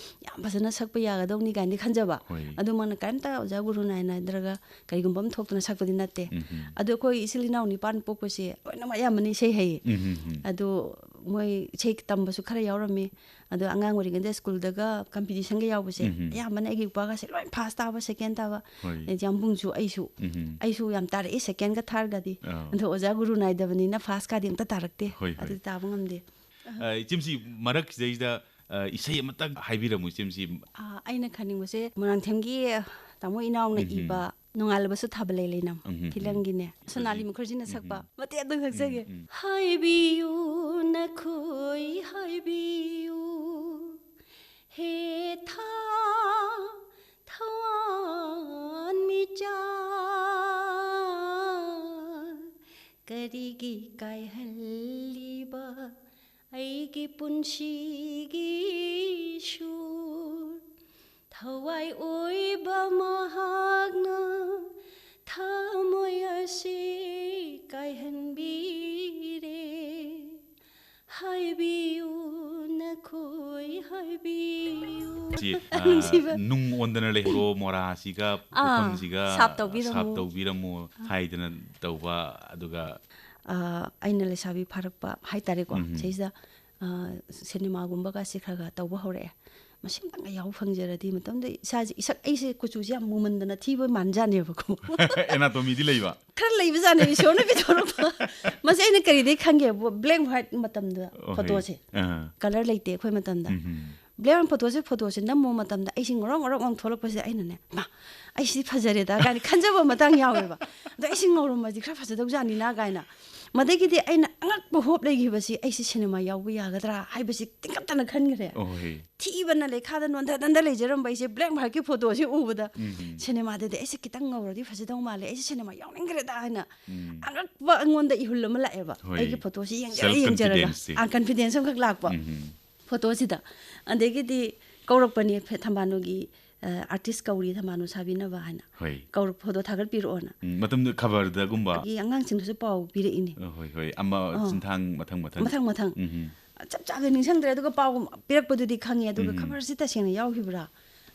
ꯌꯥꯝ ꯐꯖꯅ ꯁꯛꯄ ꯌꯥꯒꯗꯧꯅꯤ ꯀꯥꯏꯅꯗꯤ ꯈꯟꯖꯕ꯫ ꯍꯣꯏ꯫ ꯑꯗꯨ ꯃꯥꯅ ꯀꯔꯤꯝꯇ ꯑꯣꯖꯥ ꯒꯨꯔꯨ ꯅꯥꯏꯅꯗ꯭ꯔꯒ ꯀꯔꯤꯒꯨꯝꯕ ꯑꯃ ꯊꯣꯛꯇꯅ ꯁꯛꯄꯗꯤ ꯅꯠꯇꯦ꯫ ꯎꯝ꯫ ꯑꯗꯣ ꯑꯩꯈꯣꯏ ꯏꯆꯤꯜ ꯏꯅꯥꯎ ꯅꯤꯄꯥꯟ ꯄꯣꯛꯄꯁꯦ ꯂꯣꯏꯅꯃꯛ ꯑꯌꯥꯝꯕꯅ ꯏꯁꯩ ꯍꯩꯌꯦ꯫ ꯎꯝ, ꯎꯝ, ꯎꯝ꯫ ꯑꯗꯣ ꯃꯣꯏ ꯏꯁꯩ ꯇꯝꯕꯁꯨ ꯈꯔ ꯌꯥꯎꯔꯝꯃꯤ꯫ ꯑꯗꯣ ꯑꯉꯥꯡ ꯑꯣꯏꯔꯤꯉꯩꯗ ꯁ꯭ꯀꯨꯜꯗꯒ competitionꯒ ꯌꯥꯎꯕꯁꯦ, ꯎꯝ꯫ ꯑꯌꯥꯝꯕꯅ ꯑꯩꯒꯤ ꯏꯄꯥꯒꯁꯦ ꯂꯣꯏ first ꯇꯥꯕ, second ꯇꯥꯕ꯫ ꯍꯣꯏ꯫ ꯑꯗꯩ ꯌꯥꯝꯕꯨꯡꯁꯨ, ꯑꯩꯁꯨ, ꯎꯝ꯫ ꯑꯩꯁꯨ ꯌꯥꯝ ꯇꯥꯔꯛꯏ secondꯒ thirdꯒꯗꯤ꯫ ꯑꯥ꯫ ꯑꯗꯣ ꯑꯣꯖꯥ ꯒꯨꯔꯨ ꯅꯥꯏꯗꯕꯅꯤꯅ firstꯀꯗꯤ ꯑꯝꯇ ꯇꯥꯔꯛꯇꯦ꯫ ꯍꯣꯏ, ꯍꯣꯏ꯫ ꯑꯗꯨꯗꯤ ꯇꯥꯕ ꯉꯝꯗꯦ꯫ ꯑ, ꯏꯆꯦꯝꯁꯤ, ꯃꯔꯛꯁꯤꯗꯩꯁꯤꯗ, ꯑ, ꯏꯁꯩ ꯑꯃꯇꯪ ꯍꯥꯏꯕꯤꯔꯝꯃꯨ, ꯏꯆꯦꯝꯁꯤ꯫ ꯑꯥ, ꯑꯩꯅ ꯈꯟꯅꯤꯡꯕꯁꯦ ꯃꯣꯏꯔꯥꯡꯊꯦꯝꯒꯤ ꯇꯥꯃꯣ ꯏꯅꯥꯎꯅ ꯎꯝ꯫ ꯏꯕ "ꯅꯣꯡꯉꯥꯜꯂꯕꯁꯨ ꯊꯥꯕꯜ ꯂꯩ ꯂꯩꯅꯝ" ꯎꯝ, ꯎꯝ, ꯎꯝ꯫ ꯐꯤꯂꯝꯒꯤꯅꯦ꯫ ꯁꯣꯅꯥꯂꯤ ꯎꯝ꯫ ꯃꯨꯈꯔꯖꯤꯅ ꯎꯝ, ꯁꯛꯄ ꯎꯝ꯫ ꯃꯇꯦꯛ ꯑꯗꯨꯝ ꯁꯛꯆꯒꯦ꯫ ꯎꯝ, ꯎꯝ꯫ ꯍꯥꯏꯕꯤꯌꯨ ꯅꯈꯣꯏ ꯍꯥꯏꯕꯤꯌꯨ, ꯍꯦ ꯊꯥ ꯊꯋꯥꯟꯃꯤꯆꯥꯛ, ꯀꯔꯤꯒꯤ ꯀꯥꯏꯍꯜꯂꯤꯕ ꯑꯩꯒꯤ ꯄꯨꯟꯁꯤꯒꯤ ꯁꯨꯔ? ꯊꯋꯥꯏ ꯑꯣꯏꯕ ꯃꯍꯥꯛꯅ ꯊꯃꯣꯏ ꯑꯁꯤ ꯀꯥꯏꯍꯟꯕꯤꯔꯦ꯫ ꯍꯥꯏꯕꯤꯌꯨ, ꯅꯈꯣꯏ ꯍꯥꯏꯕꯤꯌꯨ꯫ ꯁꯤ, ꯑ, ꯅꯨꯡꯁꯤꯕ꯫ "ꯅꯨꯡ ꯑꯣꯟꯗꯅ ꯂꯩꯍꯧꯔꯣ, ꯃꯣꯔꯥꯁꯤꯒ, ꯑꯥ, ꯄꯨꯈꯝꯁꯤꯒ ꯁꯥꯞ ꯇꯧꯕꯤꯔꯝꯃꯨ꯫ ꯁꯥꯞ ꯇꯧꯕꯤꯔꯝꯃꯨ" ꯍꯥꯏꯗꯅ ꯇꯧꯕ, ꯑꯗꯨꯒ ꯑ, ꯑꯩꯅ ꯂꯩꯁꯥꯕꯤ ꯐꯥꯔꯛꯄ ꯍꯥꯏꯇꯥꯔꯦꯀꯣ, ꯎꯝ꯫ ꯁꯤꯁꯤꯗ, ꯑ, ꯁꯤꯅꯦꯃꯥꯒꯨꯝꯕꯒꯁꯦ ꯈꯔ ꯈꯔ ꯇꯧꯕ ꯍꯧꯔꯛꯑꯦ꯫ ꯃꯁꯤ ꯑꯝꯇꯪꯒ ꯌꯥꯎꯕ ꯐꯪꯖꯔꯗꯤ, ꯃꯇꯝꯗ ꯏꯁꯥꯁꯦ, ꯏꯁꯛ, ꯑꯩꯁꯦ ꯀꯨꯆꯨꯁꯦ ꯌꯥꯝ ꯃꯨꯃꯟꯗꯅ ꯊꯤꯕ ꯃꯥꯟꯖꯥꯠꯅꯦꯕꯀꯣ꯫ ꯑꯦꯅꯥꯇꯣꯃꯤꯗꯤ ꯂꯩꯕ? ꯈꯔ ꯂꯩꯕꯖꯥꯠꯅꯦ, ꯏꯁꯣꯔꯅ ꯄꯤꯊꯣꯔꯛꯄ꯫ ꯃꯁꯤ ꯑꯩꯅ ꯀꯔꯤꯗꯩ ꯈꯪꯒꯦ? ꯕ꯭ꯂꯦꯛ ꯑꯦꯟ ꯋꯥꯏꯠ ꯃꯇꯝꯗ ꯑꯣ, ꯍꯩ꯫ ꯐꯣꯇꯣꯁꯦ꯫ ꯑꯥ꯫ ꯀꯂꯔ ꯂꯩꯇꯦ ꯑꯩꯈꯣꯏ ꯃꯇꯝꯗ꯫ ꯎꯝ꯫ ꯕ꯭ꯂꯦꯛ ꯑꯦꯟ ꯐꯣꯇꯣꯁꯦ, ꯐꯣꯇꯣꯁꯦ ꯅꯝꯃꯨ ꯃꯇꯝꯗ ꯑꯩꯁꯦ ꯉꯧꯔꯣꯛ ꯉꯧꯔꯣꯛ ꯉꯧꯊꯣꯛꯂꯛꯄꯁꯤꯗ ꯑꯩꯅꯅꯦ, "ꯃꯥ, ꯑꯩꯁꯤꯗꯤ ꯐꯖꯔꯦꯗ" ꯀꯥꯏꯅ ꯈꯟꯖꯕ ꯃꯇꯥꯡ ꯌꯥꯎꯋꯦꯕ꯫ "ꯑꯗꯣ ꯑꯩꯁꯤ ꯉꯧꯔꯝꯃꯗꯤ ꯈꯔ ꯐꯖꯗꯧꯖꯥꯠꯅꯤꯅ" ꯀꯥꯏꯅ꯫ ꯃꯗꯒꯤꯗꯤ ꯑꯩꯅ ꯑꯉꯛꯄ ꯍꯣꯞ ꯂꯩꯈꯤꯕꯁꯤ, "ꯑꯩꯁꯤ ꯁꯤꯅꯦꯃꯥ ꯌꯥꯎꯕ ꯌꯥꯒꯗ꯭ꯔꯥ?" ꯍꯥꯏꯕꯁꯤ ꯇꯤꯡꯈꯠꯇꯅ ꯈꯟꯈ꯭ꯔꯦ꯫ ꯑꯣꯍꯣꯏ꯫ ꯊꯤꯕꯅ ꯂꯩꯈꯥꯗ ꯅꯣꯟꯊꯗꯅ ꯂꯩꯖꯔꯝꯕ ꯑꯩꯁꯦ ꯕ꯭ꯂꯦꯛ ꯑꯦꯟ ꯋꯥꯏꯠꯀꯤ ꯐꯣꯇꯣꯁꯤ ꯎꯕꯗ, ꯎꯝ꯫ "ꯁꯤꯅꯦꯃꯥꯗꯗꯤ ꯑꯩꯁꯦ ꯈꯤꯇꯪ ꯉꯧꯔꯗꯤ ꯐꯖꯗꯧ ꯃꯥꯜꯂꯦ, ꯑꯩꯁꯦ ꯁꯤꯅꯦꯃꯥ ꯌꯥꯎꯅꯤꯡꯈ꯭ꯔꯦꯗ" ꯍꯥꯏꯅ ꯎꯝ꯫ ꯑꯉꯛꯄ ꯑꯩꯉꯣꯟꯗ ꯏꯍꯨꯜ ꯑꯃ ꯂꯥꯛꯑꯦꯕ꯫ ꯍꯣꯏ꯫ ꯑꯩꯒꯤ ꯐꯣꯇꯣꯁꯤ ꯌꯦꯡꯖꯔ ꯁꯦꯜꯐ ꯌꯦꯡꯖꯔꯒ꯫ ꯀꯟꯐꯤꯗꯦꯟꯁꯁꯦ꯫ ꯑꯥ, ꯀꯟꯐꯤꯗꯦꯟꯁ ꯑꯃꯈꯛ ꯂꯥꯛꯄ꯫ ꯎꯝ꯫ ꯐꯣꯇꯣꯁꯤꯗ꯫ ꯑꯗꯒꯤꯗꯤ ꯀꯧꯔꯛꯄꯅꯦ, ꯐꯦ-, ꯊꯝꯕꯥꯜꯅꯨꯒꯤ, ꯑ, ꯑꯥꯔꯇꯤꯁ ꯀꯧꯔꯤ, ꯊꯝꯕꯥꯜꯅꯨ ꯁꯥꯕꯤꯅꯕ ꯍꯥꯏꯅ꯫ ꯍꯣꯏ꯫ ꯀꯧꯔꯛ-, ꯐꯣꯇꯣ ꯊꯥꯒꯠꯄꯤꯔꯛꯑꯣꯅ꯫ ꯎꯝ, ꯃꯇꯝꯗꯨ ꯈꯕꯔꯗꯒꯨꯝꯕ? ꯑꯗꯒꯤ ꯑꯉꯥꯡꯁꯤꯡꯗꯁꯨ ꯄꯥꯎ ꯄꯤꯔꯛꯏꯅꯦ꯫ ꯑ, ꯍꯣꯏ, ꯍꯣꯏ꯫ ꯑꯃ ꯑꯥ꯫ ꯆꯤꯟꯊꯥꯡ ꯃꯊꯪ ꯃꯊꯪ꯫ ꯃꯊꯪ ꯃꯊꯪ꯫ ꯎꯝ꯫ ꯆꯞ ꯆꯥꯕ ꯅꯤꯡꯁꯤꯡꯗ꯭ꯔꯦ, ꯑꯗꯨꯒ ꯄꯥꯎ ꯄꯤꯔꯛꯄꯗꯨꯗꯤ ꯈꯪꯉꯦ, ꯑꯗꯨꯒ ꯎꯝ꯫ ꯈꯕꯔꯁꯤ ꯇꯁꯦꯡꯅ ꯌꯥꯎꯈꯤꯕ꯭ꯔꯥ?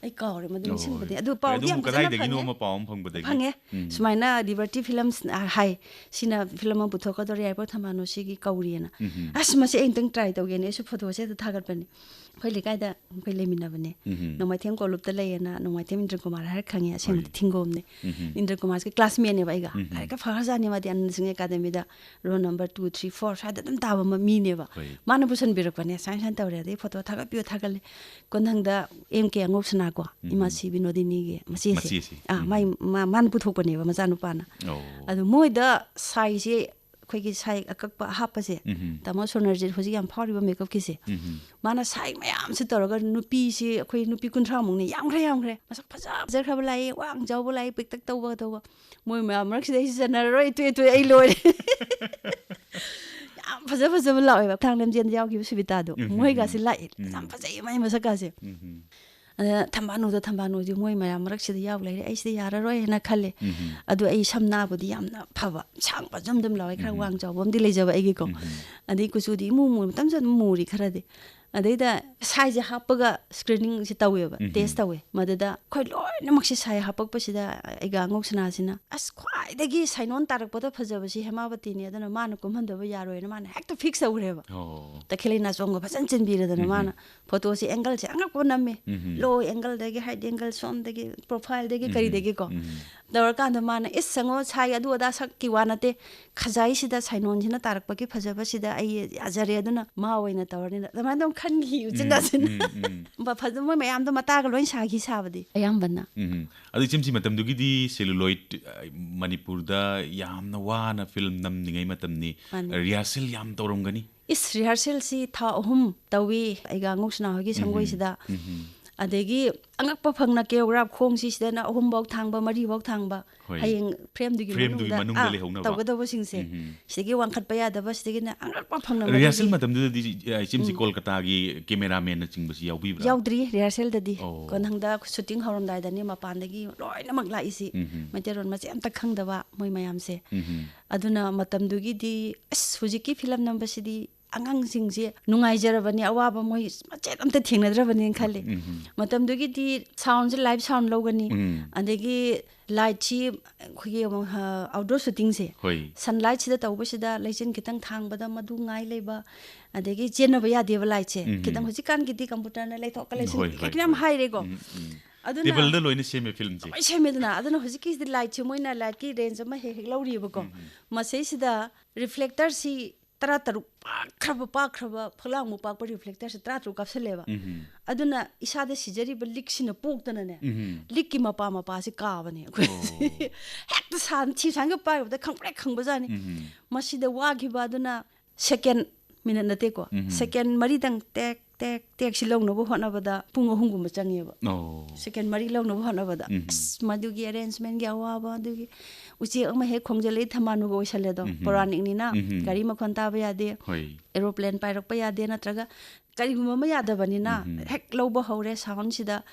ꯑꯩ ꯀꯥꯎꯔꯦ ꯃꯗꯨ ꯑꯣ, ꯅꯤꯡꯁꯤꯡꯕꯗꯤ꯫ ꯍꯣꯏ꯫ ꯑꯗꯨ ꯍꯣꯏ, ꯄꯥꯎꯗꯤ ꯌꯥꯝ ꯑꯗꯨꯕꯨ ꯐꯖꯅ ꯀꯗꯥꯏꯗꯒꯤꯅꯣ ꯐꯪꯉꯦ꯫ ꯑꯃ ꯄꯥꯎ ꯑꯃ ꯐꯪꯕꯗꯒꯤ꯫ ꯐꯪꯉꯦ꯫ ꯎꯝ꯫ ꯁꯨꯃꯥꯏꯅ ꯂꯤꯕꯔꯇꯤ ꯐꯤꯂꯝꯁ, ꯑ, ꯍꯥꯏ, ꯁꯤꯅ ꯐꯤꯂꯝ ꯑꯃ ꯄꯨꯊꯣꯛꯀꯗꯧꯔꯤ, ꯌꯥꯏꯐ ꯊꯝꯕꯥꯜꯅꯨ ꯁꯤꯒꯤ ꯀꯧꯔꯤꯑꯅ꯫ ꯎꯝ꯫ ꯑꯁ, ꯃꯁꯤ ꯑꯩ ꯑꯝꯇꯪ ꯇ꯭ꯔꯥꯏ ꯇꯧꯒꯦꯅ ꯑꯩꯁꯨ ꯐꯣꯇꯣꯁꯦ ꯑꯗꯨ ꯊꯥꯒꯠꯄꯅꯦ꯫ ꯑꯩꯈꯣꯏ ꯂꯩꯀꯥꯏꯗ ꯑꯩꯈꯣꯏ ꯂꯩꯃꯤꯟꯅꯕꯅꯦ꯫ ꯎꯝ꯫ ꯅꯣꯡꯃꯥꯏꯊꯦꯝ ꯀꯣꯂꯨꯞꯇ ꯂꯩꯌꯦꯅ, ꯅꯣꯡꯃꯥꯏꯊꯦꯝ ꯏꯟꯗ꯭ꯔ ꯀꯨꯃꯥꯔ ꯍꯥꯏꯔ ꯈꯪꯉꯦ, ꯑꯁꯦꯡꯕꯗꯤ ꯍꯣꯏ꯫ ꯊꯤꯡꯒꯣꯝꯅꯦ꯫ ꯎꯝ꯫ ꯏꯟꯗ꯭ꯔ ꯀꯨꯃꯥꯔꯁꯤꯒꯤ ꯀ꯭ꯂꯥꯁꯃꯦꯠꯅꯦꯕ ꯑꯩꯒ꯫ ꯎꯝ꯫ ꯂꯥꯏꯔꯤꯛꯀ ꯐꯈ꯭ꯔꯖꯥꯠꯅꯤ ꯃꯥꯗꯤ, ꯑꯅꯟꯗ ꯁꯤꯡꯍ ꯑꯦꯀꯥꯗꯃꯤꯗ roll number two, three, four ꯁ꯭ꯋꯥꯏꯗ ꯑꯗꯨꯝ ꯇꯥꯕ ꯃ-, ꯃꯤꯅꯦꯕ꯫ ꯍꯣꯏ꯫ ꯃꯥꯅ ꯄꯨꯁꯟꯕꯤꯔꯛꯄꯅꯦ, "ꯁꯨꯃꯥꯏꯅ ꯁꯨꯃꯥꯏꯅ ꯇꯧꯔꯦ, ꯑꯗꯩ ꯐꯣꯇꯣ ꯊꯥꯒꯠꯄꯤꯌꯨ, ꯊꯥꯒꯠꯂꯦ"꯫ ꯀꯣꯟꯊꯪꯗ ꯑꯦꯝ ꯀꯦ ꯑꯉꯧꯁꯅꯥ ꯀꯣ, ꯎꯝ꯫ ꯏꯃꯥꯁꯤ ꯕꯤꯅꯣꯗꯤꯅꯤꯒꯤ ꯃꯆꯦꯁꯦ꯫ ꯃꯆꯦꯁꯦ꯫ ꯑꯥ, ꯎꯝ꯫ ꯃꯥꯏ, ꯃꯥ-, ꯃꯥꯅ ꯄꯨꯊꯣꯛꯄꯅꯦꯕ, ꯃꯆꯥꯅꯨꯄꯥꯅ꯫ ꯑꯣ꯫ ꯑꯗꯨ ꯃꯣꯏꯗ ꯁꯥꯏꯁꯦ ꯑꯩꯈꯣꯏꯒꯤ ꯁꯥꯏ ꯑꯀꯛꯄ ꯍꯥꯞꯄꯁꯦ, ꯎꯝ꯫ ꯇꯥꯃꯣ ꯁꯣꯅꯔꯖꯤꯠ ꯍꯧꯖꯤꯛ ꯌꯥꯝ ꯐꯥꯎꯔꯤꯕ ꯃꯦꯀꯞꯀꯤꯁꯦ, ꯎꯝ꯫ ꯃꯥꯅ ꯁꯥꯏ ꯃꯌꯥꯝꯁꯦ ꯇꯧꯔꯒ ꯅꯨꯄꯤꯁꯤ ꯑꯩꯈꯣꯏ ꯅꯨꯄꯤ ꯀꯨꯟꯊ꯭ꯔꯥ ꯃꯨꯛꯅꯤ, ꯌꯥꯝꯈ꯭ꯔꯦ ꯌꯥꯝꯈ꯭ꯔꯦ, ꯃꯁꯛ ꯐꯖ ꯐꯖꯈ꯭ꯔꯕ ꯂꯥꯛꯏ, ꯋꯥꯡ ꯆꯥꯎꯕ ꯂꯥꯛꯏ, ꯄꯤꯛꯇꯛ ꯇꯧꯕ ꯇꯧꯕ, ꯃꯣꯏ ꯃꯌꯥꯝ ꯃꯔꯛꯁꯤꯗ ꯑꯩꯁꯦ ꯆꯟꯅꯔꯔꯣꯏ, ꯇꯣꯛꯑꯦ ꯇꯣꯛꯑꯦ, ꯑꯩ ꯂꯣꯏꯔꯦ꯫ ꯌꯥꯝ ꯐꯖ ꯐꯖꯕ ꯂꯥꯛꯑꯦꯕ꯫ ꯊꯥꯡ ꯂꯝꯖꯦꯟꯗ ꯌꯥꯎꯈꯤꯕ ꯁꯨꯕꯤꯇꯥꯗꯣ, ꯎꯝ, ꯃꯣꯏꯒꯁꯤ ꯎꯝ꯫ ꯂꯥꯛꯑꯦ, ꯎꯝ꯫ ꯌꯥꯝ ꯐꯖꯩ ꯃꯥꯏ ꯃꯁꯛꯀꯥꯁꯦ꯫ ꯎꯝ꯫ ꯑꯗ ꯊꯝꯕꯥꯜꯅꯨꯗ ꯊꯝꯕꯥꯜꯅꯨꯗꯤ ꯃꯣꯏ ꯃꯌꯥꯝ ꯃꯔꯛꯁꯤꯗ ꯌꯥꯎ ꯂꯩꯔꯦ, ꯑꯩꯁꯤꯗ ꯌꯥꯔꯔꯣꯏ ꯍꯥꯏꯅ ꯈꯜꯂꯦ꯫ ꯎꯝ꯫ ꯑꯗꯨ ꯑꯩ ꯁꯝ ꯅꯥꯕꯨꯗꯤ ꯌꯥꯝꯅ ꯐꯕ, ꯁꯥꯡꯕ ꯖꯝ ꯖꯝ ꯂꯥꯎꯋꯦ, ꯈꯔ ꯎꯝ꯫ ꯋꯥꯡ ꯆꯥꯎꯕ ꯑꯃꯗꯤ ꯂꯩꯖꯕ ꯑꯩꯒꯤꯀꯣ꯫ ꯎꯝ꯫ ꯑꯗꯩ ꯀꯨꯆꯨꯗꯤ ꯏꯃꯨ ꯃꯨ, ꯃꯇꯝꯁꯨ ꯑꯗꯨꯝ ꯃꯨꯔꯤ ꯈꯔꯗꯤ꯫ ꯑꯗꯩꯗ ꯁꯥꯏꯁꯦ ꯍꯥꯞꯄꯒ ꯁ꯭ꯀ꯭ꯔꯤꯅꯤꯡꯁꯦ ꯇꯧꯋꯦꯕ, ꯎꯝ꯫ ꯇꯦꯁ ꯇꯧꯋꯦ꯫ ꯃꯗꯨꯗ ꯑꯩꯈꯣꯏ ꯂꯣꯏꯅꯃꯛꯁꯦ ꯁꯥꯏ ꯍꯥꯄꯛꯄꯁꯤꯗ ꯑꯩꯒ ꯑꯉꯧ ꯁꯅꯥꯁꯤꯅ, "ꯑꯁ, ꯈ꯭ꯋꯥꯏꯗꯒꯤ ꯁꯥꯏꯅꯣꯟ ꯇꯥꯔꯛꯄꯗ ꯐꯖꯕꯁꯤ ꯍꯦꯃꯥꯕꯇꯤꯅꯤ, ꯑꯗꯨꯅ ꯃꯥꯅ ꯀꯨꯝꯍꯟꯗꯕ ꯌꯥꯔꯣꯏꯅ" ꯃꯥꯅ ꯍꯦꯛꯇ ꯐꯤꯛꯁ ꯇꯧꯈ꯭ꯔꯦꯕ꯫ ꯑꯣ꯫ ꯇꯈꯦꯜ ꯂꯩꯅꯥꯆꯣꯡꯒ ꯐꯖꯅ ꯆꯤꯟꯕꯤꯔꯗꯅ ꯎꯝ꯫ ꯃꯥꯅ ꯐꯣꯇꯣꯁꯦ ꯑꯦꯡꯒꯜꯁꯦ ꯑꯉꯛꯄ ꯅꯝꯃꯦ꯫ ꯎꯝ꯫ ꯂꯣ ꯑꯦꯡꯒꯜꯗꯒꯤ, ꯍꯥꯏꯠ ꯑꯦꯡꯒꯜ, ꯁꯣꯝꯗꯒꯤ, ꯄ꯭ꯔꯣꯐꯥꯏꯜꯗꯒꯤ, ꯎꯝ꯫ ꯀꯔꯤꯗꯒꯤꯀꯣ꯫ ꯎꯝ꯫ ꯇꯧꯔꯀꯥꯟꯗ ꯃꯥꯅ, "ꯏꯁ, ꯁꯪꯉꯣ, ꯁꯥꯏ ꯑꯗꯨ ꯑꯗꯥ ꯁꯛꯀꯤ ꯋꯥ ꯅꯠꯇꯦ, ꯈꯖꯥꯏꯁꯤꯗ ꯁꯥꯏꯅꯣꯟꯁꯤꯅ ꯇꯥꯔꯛꯄꯒꯤ ꯐꯖꯕꯁꯤꯗ ꯑꯩ ꯌꯥꯖꯔꯦ, ꯑꯗꯨꯅ ꯃꯥ ꯑꯣꯏꯅ ꯇꯧꯔꯅꯤꯅ" ꯑꯗꯨꯃꯥꯏꯅ ꯑꯗꯨꯝ ꯈꯟꯈꯤ ꯎꯆꯤꯟ ꯎꯝ, ꯅꯥꯆꯤꯟ꯫ ꯎꯝ, ꯎꯝ꯫ ꯕ-, ꯐꯖ-, ꯃꯣꯏ ꯃꯌꯥꯝꯗꯣ ꯃꯇꯥꯒ ꯂꯣꯏ ꯁꯥꯈꯤ ꯁꯥꯕꯗꯤ ꯑꯌꯥꯝꯕꯅ꯫ ꯎꯝ꯫ ꯑꯗꯨ ꯏꯆꯦꯝꯆꯤ, ꯃꯇꯝꯗꯨꯒꯤꯗꯤ celluloid, ꯑ, ꯃꯅꯤꯄꯨꯔꯗ ꯌꯥꯝꯅ ꯋꯥꯅ ꯐꯤꯂꯝ ꯅꯝꯅꯤꯡꯉꯩ ꯃꯇꯝꯅꯤ꯫ ꯃꯥꯅꯤ꯫ ꯔꯤꯍꯥꯔꯁꯦꯜ ꯌꯥꯝ ꯇꯧꯔꯝꯒꯅꯤ꯫ ꯏꯁ, ꯔꯤꯍꯥꯔꯁꯦꯜꯁꯤ ꯊꯥ ꯑꯍꯨꯝ ꯇꯧꯏ꯫ ꯑꯩꯒ ꯑꯉꯧ ꯁꯅꯥ ꯍꯣꯏꯒꯤ ꯎꯝ꯫ ꯁꯪꯒꯣꯏꯁꯤꯗ꯫ ꯎꯝ꯫ ꯑꯗꯒꯤ ꯑꯉꯛꯄ ꯐꯪꯅ ꯀꯦꯌꯣꯒ꯭ꯔꯥꯐ ꯈꯣꯡꯁꯤꯁꯤꯗꯅ ꯑꯍꯨꯝꯐꯧ ꯊꯥꯡꯕ, ꯃꯔꯤꯐꯧ ꯊꯥꯡꯕ, ꯍꯣꯏ꯫ ꯍꯌꯦꯡ ꯐ꯭ꯔꯦꯝꯗꯨꯒꯤ ꯐ꯭ꯔꯦꯝꯗꯨꯒꯤ ꯃꯅꯨꯡꯗ, ꯃꯅꯨꯡꯗ ꯑꯥ, ꯂꯩꯍꯧꯅꯕ꯫ ꯇꯧꯒꯗꯧꯕꯁꯤꯡꯁꯦ꯫ ꯎꯝ꯫ ꯁꯤꯗꯒꯤ ꯋꯥꯡꯈꯠꯄ ꯌꯥꯗꯕ, ꯁꯤꯗꯒꯤꯅ ꯑꯉꯛꯄ ꯐꯪꯅ ꯔꯤꯍꯥꯔꯁꯦꯜ ꯃꯗꯨꯒꯤ ꯃꯇꯝꯗꯨꯗꯗꯤ, ꯑ, ꯏꯆꯦꯝꯆꯤ, ꯎꯝ꯫ ꯀꯣꯜꯀꯇꯥꯒꯤ ꯀꯦꯃꯦꯔꯥꯃꯦꯟꯅꯆꯤꯡꯕꯁꯤ ꯌꯥꯎꯕꯤꯕ꯭ꯔꯥ? ꯌꯥꯎꯗ꯭ꯔꯤ ꯔꯤꯍꯥꯔꯁꯦꯜꯗꯗꯤ꯫ ꯑꯣ꯫ ꯀꯣꯟꯊꯪꯗ ꯁꯨꯇꯤꯡ ꯍꯧꯔꯝꯗꯥꯏꯗꯅꯦ ꯃꯄꯥꯟꯗꯒꯤ ꯂꯣꯏꯅꯃꯛ ꯂꯥꯛꯏꯁꯤ꯫ ꯎꯝ꯫ ꯃꯩꯇꯩꯂꯣꯟ ꯃꯆꯦꯠ ꯑꯝꯇ ꯈꯪꯗꯕ ꯃꯣꯏ ꯃꯌꯥꯝꯁꯦ꯫ ꯎꯝ꯫ ꯑꯗꯨꯅ ꯃꯇꯝꯗꯨꯒꯤꯗꯤ, ꯑꯁ, ꯍꯧꯖꯤꯛꯀꯤ ꯐꯤꯂꯝ ꯅꯝꯕꯁꯤꯗꯤ ꯑꯉꯥꯡꯁꯤꯡꯁꯦ ꯅꯨꯡꯉꯥꯏꯖꯔꯕꯅꯤ, ꯑꯋꯥꯕ ꯃꯣꯏ ꯃꯆꯦꯠ ꯑꯝꯇ ꯊꯦꯡꯅꯗ꯭ꯔꯕꯅꯦꯅ ꯈꯜꯂꯤ꯫ ꯎꯝ꯫ ꯃꯇꯝꯗꯨꯒꯤꯗꯤ ꯁꯥꯎꯟꯁꯦ ꯂꯥꯏꯚ ꯁꯥꯎꯟ ꯂꯧꯒꯅꯤ, ꯎꯝ꯫ ꯑꯗꯒꯤ ꯂꯥꯏꯠꯁꯤ ꯑꯩꯈꯣꯏꯒꯤ, ꯑ, ꯑꯥꯎꯠꯗꯣꯔ ꯁꯨꯇꯤꯡꯁꯦ, ꯍꯣꯏ꯫ ꯁꯟꯂꯥꯏꯠꯁꯤꯗ ꯇꯧꯕꯁꯤꯗ ꯂꯩꯆꯤꯟ ꯈꯤꯇꯪ ꯊꯥꯡꯕꯗ ꯃꯗꯨ ꯉꯥꯏ ꯂꯩꯕ, ꯑꯗꯒꯤ ꯆꯦꯟꯅꯕ ꯌꯥꯗꯦꯕ ꯂꯥꯏꯠꯁꯦ꯫ ꯎꯝ꯫ ꯈꯤꯇꯪ, ꯍꯧꯖꯤꯛꯀꯥꯟꯒꯤꯗꯤ ꯀꯝꯄ꯭ꯌꯨꯇꯔꯅ ꯂꯩꯊꯣꯛꯀ ꯂꯩꯁꯤꯟ ꯍꯣꯏ, ꯍꯣꯏ, ꯈꯤꯇꯪ ꯌꯥꯝ ꯍꯣꯏ꯫ ꯍꯥꯏꯔꯦꯀꯣ꯫ ꯎꯝ, ꯎꯝ꯫ ꯑꯗꯨꯅ ꯇꯦꯕꯜꯗ ꯂꯣꯏꯅ ꯁꯦꯝꯃꯦ ꯐꯤꯂꯝꯁꯦ꯫ ꯂꯣꯏ ꯁꯦꯝꯃꯦꯗꯅ꯫ ꯑꯗꯨꯅ ꯍꯧꯖꯤꯛꯀꯤꯁꯤꯗꯤ ꯂꯥꯏꯠꯁꯦ ꯃꯣꯏꯅ ꯂꯥꯏꯠꯀꯤ ꯔꯦꯟꯖ ꯑꯃ ꯍꯦꯛ ꯍꯦꯛ ꯂꯧꯔꯤꯕꯀꯣ꯫ ꯎꯝ, ꯎꯝ꯫ ꯃꯁꯤꯁꯤꯗ ꯔꯤꯐ꯭ꯂꯦꯛꯇꯔꯁꯤ ꯇꯔꯥ ꯇꯔꯨꯛ ꯄꯥꯛꯈ꯭ꯔꯕ ꯄꯥꯛꯈ꯭ꯔꯕ ꯐꯛꯂꯥꯡꯃꯨꯛ ꯄꯥꯛꯄ ꯔꯤꯐ꯭ꯂꯦꯛꯇꯔꯁꯦ ꯇꯔꯥ ꯇꯔꯨꯛ ꯀꯥꯞꯁꯜꯂꯦꯕ꯫ ꯎꯝ. ꯑꯗꯨꯅ ꯏꯁꯥꯗ ꯁꯤꯖꯔꯤꯕ ꯂꯤꯛꯁꯤꯅ ꯄꯣꯛꯇꯅꯅꯦ, ꯎꯝ. ꯂꯤꯛꯀꯤ ꯃꯄꯥ ꯃꯄꯥꯁꯦ ꯀꯥꯕꯅꯦ ꯑꯩꯈꯣꯏ꯫ ꯑꯣ. ꯍꯦꯛꯇ ꯁꯥꯟ ꯊꯤ ꯁꯥꯟꯒ ꯄꯥꯏꯔꯨꯕꯗ ꯈꯪꯄ꯭ꯔꯦꯛ ꯈꯪꯕꯖꯥꯠꯅꯤ꯫ ꯎꯝ. ꯃꯁꯤꯗ ꯋꯥꯈꯤꯕ ꯑꯗꯨꯅ ꯁꯦꯀꯦꯟ ꯃꯤꯅꯠ ꯅꯠꯇꯦꯀꯣ, ꯎꯝ. ꯁꯦꯀꯦꯟ ꯃꯔꯤꯗꯪ ꯇꯦꯛ ꯇꯦꯛ ꯇꯦꯛꯁꯤ ꯂꯧꯅꯕ ꯍꯣꯠꯅꯕꯗ ꯄꯨꯡ ꯑꯍꯨꯝꯒꯨꯝꯕ ꯆꯪꯉꯦꯕ꯫ ꯑꯣ. ꯁꯦꯀꯦꯟ ꯃꯔꯤ ꯂꯧꯅꯕ ꯍꯣꯠꯅꯕꯗ ꯎꯝ. ꯑꯁ, ꯃꯗꯨꯒꯤ ꯑꯦꯔꯦꯟꯖꯃꯦꯟꯒꯤ ꯑꯋꯥꯕ, ꯑꯗꯨꯒꯤ ꯎꯆꯦꯛ ꯑꯃ ꯍꯦꯛ ꯈꯣꯡꯖꯜꯂꯛꯏ ꯊꯝꯕꯥꯜꯅꯨꯒ ꯑꯣꯏꯁꯜꯂꯦꯗꯣ꯫ ꯎꯝ. ꯄꯧꯔꯥꯅꯤꯛꯅꯤꯅ ꯎꯝ. ꯒꯥꯔꯤ ꯃꯈꯣꯟ ꯇꯥꯕ ꯌꯥꯗꯦ, ꯍꯣꯏ. ꯑꯦꯔꯣꯄ꯭ꯂꯦꯟ ꯄꯥꯏꯔꯛꯄ ꯌꯥꯗꯦ, ꯅꯠꯇ꯭ꯔꯒ ꯀꯔꯤꯒꯨꯝꯕ ꯑꯃ ꯌꯥꯗꯕꯅꯤꯅ ꯎꯝ. ꯍꯦꯛ ꯂꯧꯕ ꯍꯧꯔꯦ ꯁꯥꯎꯟꯁꯤꯗ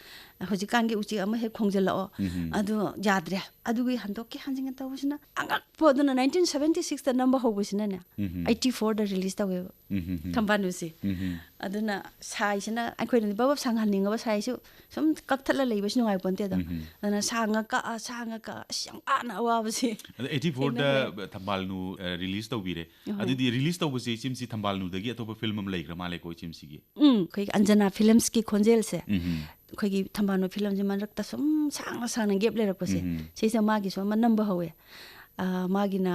ꯍꯧꯖꯤꯛꯀꯥꯟꯒꯤ ꯎꯆꯦꯛ ꯑꯃ ꯍꯦꯛ ꯈꯣꯡꯖꯜꯂꯛꯑꯣ, ꯎꯝ. ꯑꯗꯨ ꯌꯥꯗ꯭ꯔꯦ꯫ ꯑꯗꯨꯒꯤ ꯍꯟꯗꯣꯛꯀꯤ ꯍꯟꯖꯤꯟꯒ ꯇꯧꯕꯁꯤꯅ ꯑꯉꯛꯄ꯫ ꯑꯗꯨꯅ ꯅꯥꯏꯟꯇꯤꯟ ꯁꯚꯦꯟꯇꯤ ꯁꯤꯛꯁꯇ ꯅꯝꯕ ꯍꯧꯕꯁꯤꯅꯅꯦ, ꯎꯝ. ꯑꯩꯠꯇꯤ ꯐꯣꯔꯗ ꯔꯤꯂꯤꯁ ꯇꯧꯋꯦꯕ ꯎꯝ. ꯊꯝꯕꯥꯜꯅꯨꯁꯤ꯫ ꯎꯝ. ꯑꯗꯨꯅ ꯁꯥꯏꯁꯤꯅ ꯑꯩꯈꯣꯏꯅꯗꯤ ꯕꯕꯞ ꯁꯥꯡꯍꯟꯅꯤꯡꯉꯕ ꯁꯥꯏꯁꯨ ꯁꯨꯝ ꯀꯛꯊꯠꯂ ꯂꯩꯕꯁꯨ ꯅꯨꯡꯉꯥꯏ ꯄꯣꯟꯇꯦꯗꯣ꯫ ꯎꯝ. ꯑꯗꯨꯅ ꯁꯥꯡꯉ ꯀꯛꯑ ꯁꯥꯡꯉ ꯀꯛꯑ ꯑꯁ ꯌꯥꯝ ꯋꯥꯅ ꯑꯋꯥꯕꯁꯦ꯫ ꯑꯗ ꯑꯩꯠꯇꯤ ꯐꯣꯔꯗ ꯊꯝꯕꯥꯜꯅꯨ ꯔꯤꯂꯤꯁ ꯇꯧꯕꯤꯔꯦ꯫ ꯑꯍꯣꯏ. ꯑꯗꯨꯗꯤ ꯔꯤꯂꯤꯁ ꯇꯧꯕꯁꯦ ꯏꯆꯦꯝꯁꯤ ꯊꯝꯕꯥꯜꯅꯨꯗꯒꯤ ꯑꯇꯣꯞꯄ ꯐꯤꯂꯝ ꯑꯃ ꯂꯩꯈ꯭ꯔ ꯃꯥꯜꯂꯦꯀꯣ ꯏꯆꯦꯝꯁꯤꯒꯤ? ꯎꯝ, ꯑꯩꯈꯣꯏꯒꯤ ꯑꯟꯖꯅꯥ ꯐꯤꯂꯝꯁꯀꯤ ꯈꯣꯟꯖꯦꯜꯁꯦ, ꯎꯝ. ꯑꯩꯈꯣꯏꯒꯤ ꯊꯝꯕꯥꯜꯅꯨ ꯐꯤꯂꯝꯁꯦ ꯃꯔꯛꯇ ꯁꯨꯝ ꯁꯥꯡꯅ ꯁꯥꯡꯅ ꯒꯦꯞ ꯂꯩꯔꯛꯄꯁꯦ, ꯎꯝ. ꯁꯤꯁꯦ ꯃꯥꯒꯤꯁꯨ ꯑꯃ ꯅꯝꯕ ꯍꯧꯋꯦ꯫ ꯑ, ꯃꯥꯒꯤꯅ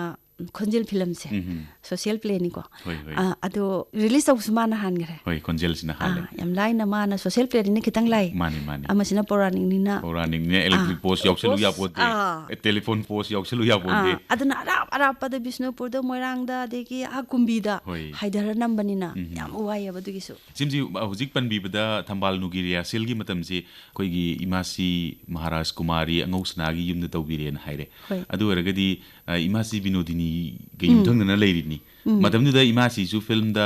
ꯈꯣꯟꯖꯦꯜ ꯐꯤꯂꯝꯁꯦ, ꯎꯝ. ꯁꯣꯁꯤꯌꯦꯜ ꯄ꯭ꯂꯦꯅꯤꯀꯣ꯫ ꯍꯣꯏ, ꯍꯣꯏ. ꯑ, ꯑꯗꯣ ꯔꯤꯂꯤꯁ ꯇꯧꯕꯁꯨ ꯃꯥꯅ ꯍꯥꯟꯈ꯭ꯔꯦ꯫ ꯍꯣꯏ, ꯈꯣꯟꯖꯦꯜꯁꯤꯅ ꯍꯥꯜꯂꯦ꯫ ꯑꯥ, ꯌꯥꯝ ꯂꯥꯏꯅ ꯃꯥꯅ ꯁꯣꯁꯤꯌꯦꯜ ꯄ꯭ꯂꯦꯅꯤꯡꯅ ꯈꯤꯇꯪ ꯂꯥꯏ꯫ ꯃꯥꯅꯤ, ꯃꯥꯅꯤ. ꯑꯃꯁꯤꯅ ꯄꯧꯔꯥꯅꯤꯛꯅꯤꯅ ꯄꯧꯔꯥꯅꯤꯛꯅꯤꯅ ꯏꯂꯦꯛꯇ꯭ꯔꯤꯛ ꯑꯥ, ꯄꯣꯁ ꯌꯥꯎꯁꯜꯂꯨ ꯄꯣꯁ, ꯌꯥꯄꯣꯟꯇꯦ꯫ ꯑꯥ. ꯑꯦ, ꯇꯦꯂꯤꯐꯣꯟ ꯄꯣꯁ ꯌꯥꯎꯁꯜꯂꯨ ꯌꯥꯄꯣꯟꯇꯦ꯫ ꯑꯥ, ꯑꯗꯨꯅ ꯑꯔꯥꯞ ꯑꯔꯥꯞꯄꯗ ꯕꯤꯁꯅꯨꯄꯨꯔꯗ, ꯃꯣꯏꯔꯥꯡꯗ, ꯑꯗꯒꯤ ꯑꯥ ꯀꯨꯝꯕꯤꯗ ꯍꯣꯏ. ꯍꯥꯏꯊꯔ ꯅꯝꯕꯅꯤꯅ ꯎꯝ. ꯌꯥꯝ ꯋꯥꯏꯑꯦꯕ ꯑꯗꯨꯒꯤꯁꯨ꯫ ꯁꯤꯝꯁꯤ ꯍꯧꯖꯤꯛ ꯄꯟꯕꯤꯕꯗ ꯊꯝꯕꯥꯜꯅꯨꯒꯤ ꯔꯤꯍꯔꯁꯦꯜꯒꯤ ꯃꯇꯝꯁꯤ ꯑꯩꯈꯣꯏꯒꯤ ꯏꯃꯥꯁꯤ ꯃꯍꯥꯔꯥꯖ ꯀꯨꯃꯥꯔꯤ ꯑꯉꯧ ꯁꯅꯥꯒꯤ ꯌꯨꯝꯗ ꯇꯧꯕꯤꯔꯦꯅ ꯍꯥꯏꯔꯦ꯫ ꯍꯣꯏ. ꯑꯗꯨ ꯑꯣꯏꯔꯒꯗꯤ, ꯑ, ꯏꯃꯥꯁꯤ ꯕꯤꯅꯣꯗꯤꯅꯤꯒ ꯎꯝ. ꯌꯨꯝꯊꯪꯅꯅ ꯂꯩꯔꯤꯅꯤ꯫ ꯎꯝ. ꯃꯇꯝꯗꯨꯗ ꯏꯃꯥꯁꯤꯁꯨ ꯐꯤꯂꯝꯗ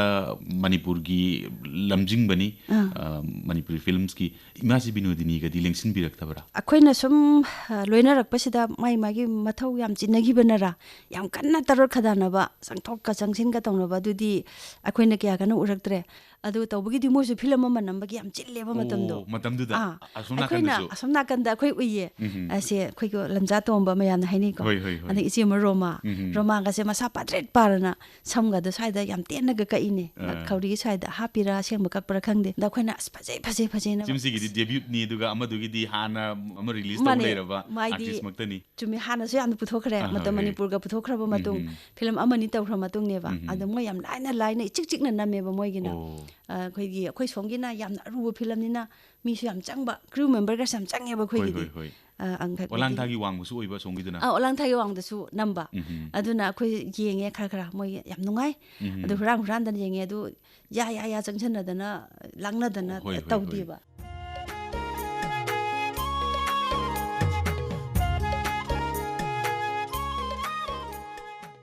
ꯃꯅꯤꯄꯨꯔꯒꯤ ꯂꯝꯖꯤꯡꯕꯅꯤ, ꯑꯥ. ꯑ, ꯃꯅꯤꯄꯨꯔꯤ ꯐꯤꯂꯝꯁꯀꯤ꯫ ꯏꯃꯥꯁꯤ ꯕꯤꯅꯣꯗꯤꯅꯤꯒꯗꯤ ꯂꯦꯡꯁꯤꯟꯕꯤꯔꯛꯇꯕ꯭ꯔꯥ? ꯑꯩꯈꯣꯏꯅ ꯁꯨꯝ, ꯑ, ꯂꯣꯏꯅꯔꯛꯄꯁꯤꯗ ꯃꯥꯏ ꯃꯥꯒꯤ ꯃꯊꯧ ꯌꯥꯝ ꯆꯤꯟꯅꯈꯤꯕꯅꯔꯥ, ꯌꯥꯝ ꯀꯟꯅ ꯇꯔꯣꯠ ꯈꯗꯥꯅꯕ, ꯆꯪꯊꯣꯛꯀ ꯆꯪꯁꯤꯟꯒ ꯇꯧꯅꯕ ꯑꯗꯨꯗꯤ ꯑꯩꯈꯣꯏꯅ ꯀꯌꯥ ꯀꯟꯅ ꯎꯔꯛꯇ꯭ꯔꯦ꯫ ꯑꯗꯨ ꯇꯧꯕꯒꯤꯗꯤ ꯃꯣꯏꯁꯨ ꯐꯤꯂꯝ ꯑꯃ ꯅꯝꯕꯒꯤ ꯌꯥꯝ ꯆꯤꯜꯂꯦꯕ ꯃꯇꯝꯗꯣ꯫ ꯑꯣ, ꯃꯇꯝꯗꯨꯗ? ꯑꯥ, ꯑꯁꯣꯝ ꯑꯩꯈꯣꯏꯅ ꯅꯥꯀꯟꯗꯁꯨ? ꯑꯁꯣꯝ ꯅꯥꯀꯟꯗ ꯑꯩꯈꯣꯏ ꯎꯏꯌꯦ꯫ ꯎꯝ. ꯑꯁꯦ ꯑꯩꯈꯣꯏꯒꯤ ꯂꯝꯖꯥ ꯇꯣꯝꯕ ꯃꯌꯥꯝꯅ ꯍꯥꯏꯅꯩꯀꯣ꯫ ꯍꯣꯏ, ꯍꯣꯏ, ꯍꯣꯏ. ꯑꯗꯒꯤ ꯏꯆꯦ ꯑꯃ ꯔꯣꯃꯥ꯫ ꯎꯝ. ꯔꯣꯃꯥꯒꯁꯦ ꯃꯁꯥ ꯄꯥꯗ꯭ꯔꯦꯠ ꯄꯥꯔꯅ ꯁꯝꯒꯗꯣ ꯁ꯭ꯋꯥꯏꯗ ꯌꯥꯝ ꯇꯦꯟꯅꯒ ꯀꯛꯏꯅꯦ꯫ ꯑꯥ꯫ ꯈꯧꯔꯤꯒꯤ ꯁ꯭ꯋꯥꯏꯗ ꯍꯥꯞꯄꯤꯔꯥ, ꯑꯁꯦꯡꯕ ꯀꯛꯄ꯭ꯔꯥ ꯈꯪꯗꯦ꯫ ꯑꯗ ꯑꯩꯈꯣꯏꯅ "ꯑꯁ, ꯐꯖꯩ, ꯐꯖꯩ, ꯐꯖꯩꯅ" ꯁꯤꯝꯁꯤꯒꯤꯗꯤ ꯗꯦꯕ꯭ꯌꯨꯠꯅꯤ, ꯑꯗꯨꯒ ꯑꯃꯗꯨꯒꯤꯗꯤ ꯍꯥꯟꯅ ꯑꯃ ꯔꯤꯂꯤꯁ ꯇꯧ ꯃꯥꯅꯦ, ꯂꯩꯔꯕ ꯃꯥꯏꯗꯤ ꯑꯥꯔꯇꯤꯁꯃꯛꯇꯅꯤ꯫ ꯆꯨꯝꯃꯤ, ꯍꯥꯟꯅꯁꯨ ꯌꯥꯝꯅ ꯄꯨꯊꯣꯛꯈ꯭ꯔꯦ꯫ ꯑꯍꯥ, ꯃꯇꯝ ꯍꯣꯏ꯫ ꯃꯅꯤꯄꯨꯔꯒ ꯄꯨꯊꯣꯛꯈ꯭ꯔꯕ ꯃꯇꯨꯡ ꯎꯝ꯫ ꯐꯤꯂꯝ ꯑꯃꯅꯤ ꯇꯧꯈ꯭ꯔ ꯃꯇꯨꯡꯅꯦꯕ꯫ ꯎꯝ꯫ ꯑꯗ ꯃꯣꯏ ꯌꯥꯝ ꯂꯥꯏꯅ ꯂꯥꯏꯅ ꯏꯆꯤꯛ ꯆꯤꯛꯅ ꯅꯝꯃꯦꯕ ꯃꯣꯏꯒꯤꯅ꯫ ꯑꯣ꯫ ꯑ, ꯑꯩꯈꯣꯏꯒꯤ, ꯑꯩꯈꯣꯏ ꯁꯣꯝꯒꯤꯅ ꯌꯥꯝꯅ ꯑꯔꯨꯕ ꯐꯤꯂꯝꯅꯤꯅ ꯃꯤꯁꯨ ꯌꯥꯝ ꯆꯪꯕ, ꯀ꯭ꯔꯨ ꯃꯦꯝꯕꯔꯒꯁꯨ ꯌꯥꯝ ꯆꯪꯉꯦꯕ ꯍꯣꯏ, ꯑꯩꯈꯣꯏꯒꯤꯗꯤ꯫ ꯍꯣꯏ, ꯍꯣꯏ꯫ ꯑ, ꯑꯪ-, ꯑꯣꯂꯥꯡ ꯊꯥꯒꯤ ꯋꯥꯡꯃꯁꯨ ꯑꯣꯏꯕ ꯁꯣꯝꯒꯤꯗꯨꯅ꯫ ꯑ, ꯑꯣꯂꯥꯡ ꯊꯥꯒꯤ ꯋꯥꯡꯃꯗꯁꯨ ꯅꯝꯕ꯫ ꯎꯝ꯫ ꯑꯗꯨꯅ ꯑꯩꯈꯣꯏ ꯌꯦꯡꯉꯦ ꯈꯔ ꯈꯔ, ꯃꯣꯏ ꯌꯥꯝ ꯅꯨꯡꯉꯥꯏ꯫ ꯎꯝ꯫ ꯑꯗꯨ ꯍꯨꯔꯥꯟ ꯍꯨꯔꯥꯟꯗꯅ ꯌꯦꯡꯉꯦ꯫ ꯑꯗꯨ ꯌꯥ ꯌꯥ ꯌꯥ ꯆꯪꯁꯟꯅꯗꯅ, ꯂꯥꯡꯅꯗꯅ ꯍꯣꯏ, ꯍꯣꯏ, ꯍꯣꯏ꯫ ꯇꯧꯗꯦꯕ꯫